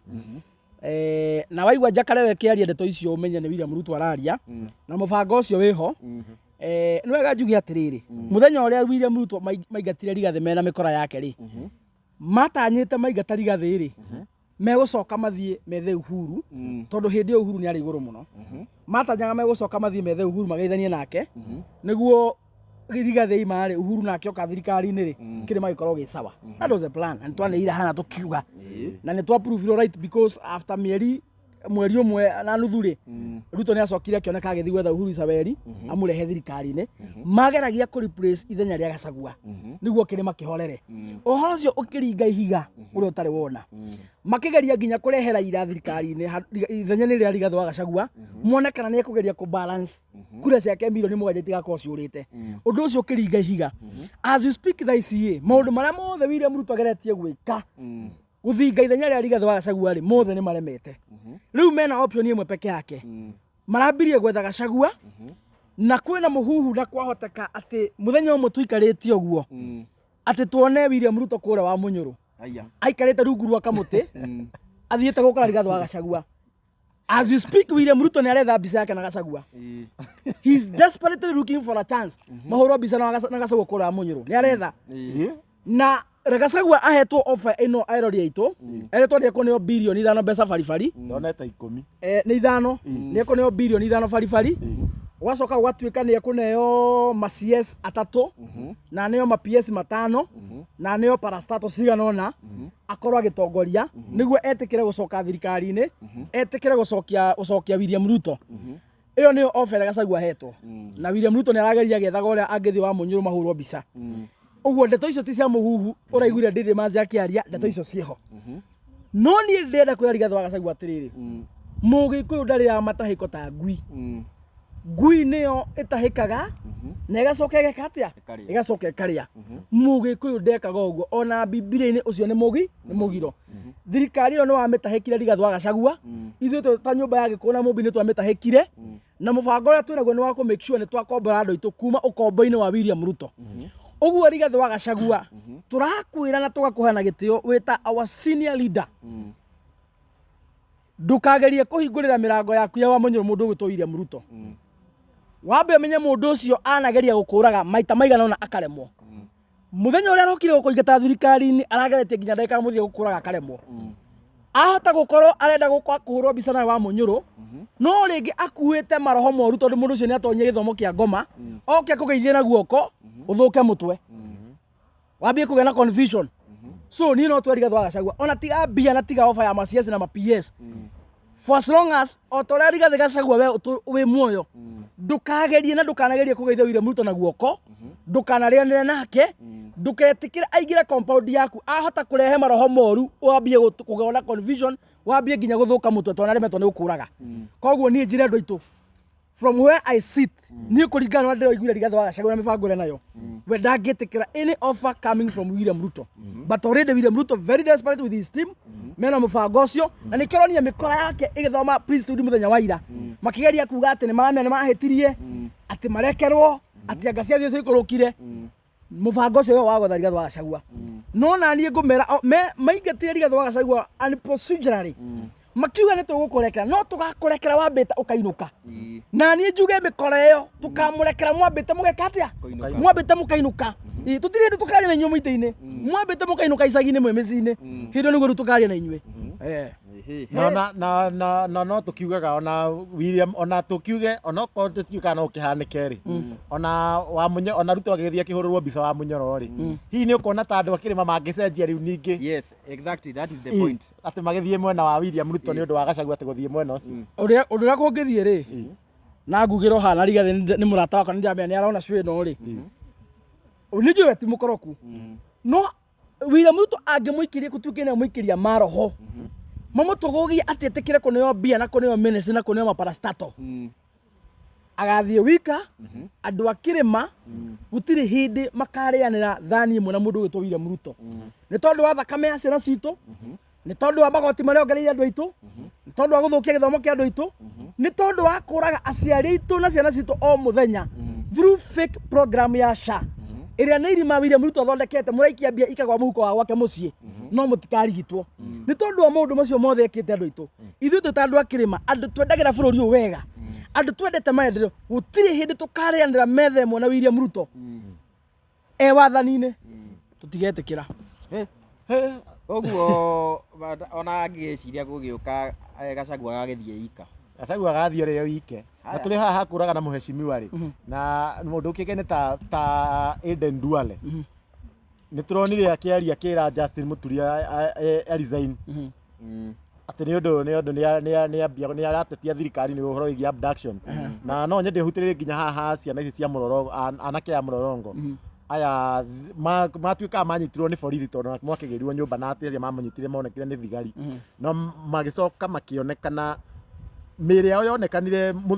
Na waigua njakara ĩyo ĩkĩaria ndeto icio ũmenye nĩ William Ruto araria, na mũbango ũcio wĩho. Nĩ wega njuge atĩrĩrĩ, mũthenya ũrĩa William Ruto maingatire Rigathĩ mena mĩkora yake rĩ, matanyĩte maingata Rigathĩ rĩ, megũcoka mathiĩ methe Uhuru, tondũ hĩndĩ ĩyo Uhuru nĩ arĩ igũrũ mũno. Matanyaga megũcoka mathiĩ methe Uhuru mageithanie nake, nĩguo Rigathĩ ima rĩ, Uhuru nake oka thirikari-inĩ rĩ, kĩrĩma gĩkorwo gĩ sawa. That was the plan. Na nĩ twanĩrĩire hana tũkiuga. Na nĩ twa prove right because after mĩeri Mweri ũmwe na nuthu rĩ, Ruto nĩ acokire akĩoneka agĩthiĩ gwetha Uhuru Isabeli amũrehe thirikari-inĩ. Mageragia kũ replace ithenya rĩa Gachagua nĩguo kĩrĩma kĩhorere. Ũhoro ũcio ũkĩringa ihiga ũrĩa ũtarĩ wona. Makĩgeria nginya kũrehe Raila thirikari-inĩ ithenya-inĩ rĩa Rigathĩ wa Gachagua, mone kana nĩ ekũgeria kũ balance kura ciake milioni 7 itigakorwo ciũrĩte. Ũndũ ũcio ũkĩringa ihiga. As you speak thaa ici ĩ, maũndũ marĩa mothe William Ruto ageretie gwĩka gũthinga ithenya rĩa Rigathĩ wa Gachagua rĩ, mothe nĩ maremete. Rĩu mena option ĩmwe peke yake. Marambirie gwetha Gachagua na kwĩna mũhuhu na kwahoteka atĩ mũthenya ũmwe tũikarĩte ũguo atĩ tuone William Ruto kũrĩa wa Mũnyũrũ Aya. Aikarĩte rungu rwa kamũtĩ athiĩte gũkora Rigathĩ wa Gachagua. As you speak, William Ruto nĩ aretha mbica yake na Gachagua. He's desperately looking for a chance mahũrwo mbica na Gachagua kũrĩa wa Mũnyũrũ. Nĩ aretha. Na Gachagua ahetwo offer ĩno erori aitũ, eretwo nĩ ekũneo bilioni 5 mbeca baribari. Ndonete 10. Nĩ 5, nĩ ekũneo bilioni 5 baribari. Gwacoka gũgatuĩka nĩ ekũneo ma CS 3 na aneo ma PS 5 na aneo parastato cigana ũna akorwo agĩtongoria nĩguo etĩkĩre gũcoka thirikari-inĩ, etĩkĩre gũcokia William Ruto. Ĩyo nĩyo offer ĩrĩa Gachagua ahetwo. Na William Ruto nĩ arageria agĩethaga ũrĩa angĩthiĩ wa Mũnyũrũ mahũrwo mbica. Ũguo ndeto icio ti cia mũhuhu ũraiguire Ndindi Manzi akĩaria, ndeto icio ciĩho. No niĩ ndĩrenda kwĩra Rigathĩ wa Gachagua atĩrĩrĩ, Mũgĩkũyũ ndarĩaga matahĩko ta ngui. Ngui nĩyo ĩtahĩkaga na ĩgacoka ĩgeka atĩa? Ĩkarĩa. Ĩgacoka ĩkarĩa. Mũgĩkũyũ ndekaga ũguo. Ona Bibilia-inĩ ũcio nĩ mũgi nĩ mũgiro. Thirikari ĩyo nĩ wamĩtahĩkire Rigathĩ wa Gachagua. Ithuĩ twĩ ta nyũmba ya Gĩkũyũ na Mũmbi nĩ twamĩtahĩkire. Na mũbango ũrĩa twĩnaguo nĩ wa kũ make sure nĩ twakombora andũ aitũ kuma ũkombo-inĩ wa William Ruto. Ũguo Rigathĩ wa Gachagua, tũrakwĩra na tũgakũhe na gĩtĩo wĩ ta our senior leader. Ndũkagerie kũhingũrĩra mĩrango yaku ya Wamunyoro mũndũ ũgwĩtwo William Ruto. Wambe ũmenye mũndũ ũcio anageria gũkũraga maita maigana ũna akaremwo. Mũthenya ũrĩa arokire gũkũingata thirikari-inĩ arageretie nginya ndagĩka ya mũthia gũkũraga akaremwo. Ahota gũkorwo arenda gũka kũhũrwo mbica nawe wa Mũnyũrũ, no rĩngĩ akuĩte maroho moru tondũ mũndũ ũcio nĩ atonyie gĩthomo kĩa ngoma, oke akũgeithie na guoko, ũthũke mũtwe. Wambie kũgĩa na confusion. So niĩ no twĩre Rigathĩ wa Gachagua, ona tiga mbia na tiga offer ya ma CS na ma PS. For as long as o ta ũrĩa Rigathĩ Gachagua we wĩ muoyo, ndũkagerie na ndũkanagerie kũgeithia William Ruto na guoko, ndũkanarĩanĩre nake, ndũketĩkĩre aingĩre compound yaku, ahota kũrehe maroho moru, wambie kũgĩa na confusion, wambie nginya gũthũka mũtwe tondũ nĩaremetwo nĩ gũkũraga. Koguo niĩ njĩre andũ aitũ, from where I sit, niĩ kũringana na ũrĩa ndĩraiguire Rigathĩ wa Gachagua na mĩbango ĩrĩa nayo, we ndangĩtĩkĩra any offer coming from William Ruto. But already William Ruto very desperate with his team, mena mũbango ũcio, na nĩkĩo ũronire mĩkora yake ĩgĩthoma priesthood mũthenya wa ira, makĩgeria kuga atĩ nĩmaramenya nĩmahĩtirie, atĩ marekerwo, atĩ anga ciathiĩ ciikũrũkire. Mũbango ũcio wa gwetha Rigathĩ wa Gachagua. No na niĩ ngũmera, maingatire Rigathĩ wa Gachagua unprocedurally. Makiuga nĩ tũgũkũrekera, no tũgakũrekera wambĩte ũkainũka. Na niĩ njuge mĩkora ĩyo tũkamũrekera mwambĩte mũgeka atĩa? Kũinũka. Mwambĩte mũkainũka. Tũtirĩ hĩndĩ tũkaria na inyuĩ mũitĩ-inĩ. Mwambĩte mũkainũka icagi-inĩ mwĩ mĩciĩ-inĩ. Hĩndĩ ĩyo nĩguo rĩu tũkaria na inyuĩ. Na, na, na, na, na no tũkiugaga ona William, ona tũkiuge ona okorwo tũtiũĩ kana no ũkĩhanĩke rĩ, ona wa Mũnyo, ona Ruto agĩgĩthiĩ akĩhũrĩrwo mbica wa Mũnyoro rĩ, hihi nĩ ũkuona ta andũ a kĩrĩma mangĩcenjia rĩu ningĩ? Yes, exactly, that is the point. Atĩ magĩthiĩ mwena wa William Ruto nĩ ũndũ wa Gachagua atĩ gũthiĩ mwena ũcio. Ũndũ ũrĩa kũngĩthiĩ rĩ, na ngugĩrwo haha na Rigathĩ nĩ mũrata wakwa, nĩ ndĩramenya nĩ arona show ĩno rĩ. Nĩ njũĩ we ti mũkoroku. No William Ruto angĩmũikĩria gũtuĩke nĩ amũikĩria maroho, mamũtũgũgie atĩ etĩkĩre kũneo mbia na kũneo ministry na kũneo maparastato. Agathiĩ wika, andũ a kĩrĩma gũtirĩ hĩndĩ makarĩanĩra thani ĩmwe na mũndũ ũgwĩtwo William Ruto. Nĩ tondũ wa thakame ya ciana citũ, nĩ tondũ wa magoti marĩa ongereire andũ aitũ, nĩ tondũ wa gũthũkia gĩthomo kĩa andũ aitũ, nĩ tondũ wa kũraga aciari aitũ na ciana citũ o mũthenya through fake program ya SHA ĩrĩa nĩ irima William Ruto athondekete, mũraikia mbia ikagwa mũhuko wa gwake mũciĩ no mũtikarigitwo. Nĩ tondũ wa maũndũ macio mothe ekĩte andũ aitũ, ithuĩ twĩ ta andũ a kĩrĩma, andũ twendagĩra bũrũri ũyũ wega, andũ twendete maendeleo, gũtirĩ hĩndĩ tũkarĩanĩra metha ĩmwe na William Ruto e wathani-inĩ, tũtigetĩkĩra. Ũguo ona angĩgĩciria gũgĩũka, Gachagua agagĩthiĩ ika. Gachagua agathiĩ ũrĩa wike. Na tũrĩ haha hakũraga na mũheshimiwa rĩ, na mũndũ ũkĩngĩ nĩ ta Aden Duale. Nĩ tũronire akĩaria akĩra Justin Muturi a resign. Atĩ nĩ ũndũ nĩ aratetia thirikari nĩ ũhoro wĩgiĩ abduction, na no nyende hutĩrĩrie nginya haha ciana ici cia mũrorongo, anake a mũrorongo aya matuĩkaga manyitirwo nĩ borithi tondũ mwakĩgĩrirwo nyũmba na atĩ acio mamanyitire monekire nĩ thigari, no magĩcoka makĩonekana mĩĩrĩ yao yonekanire mũthenya.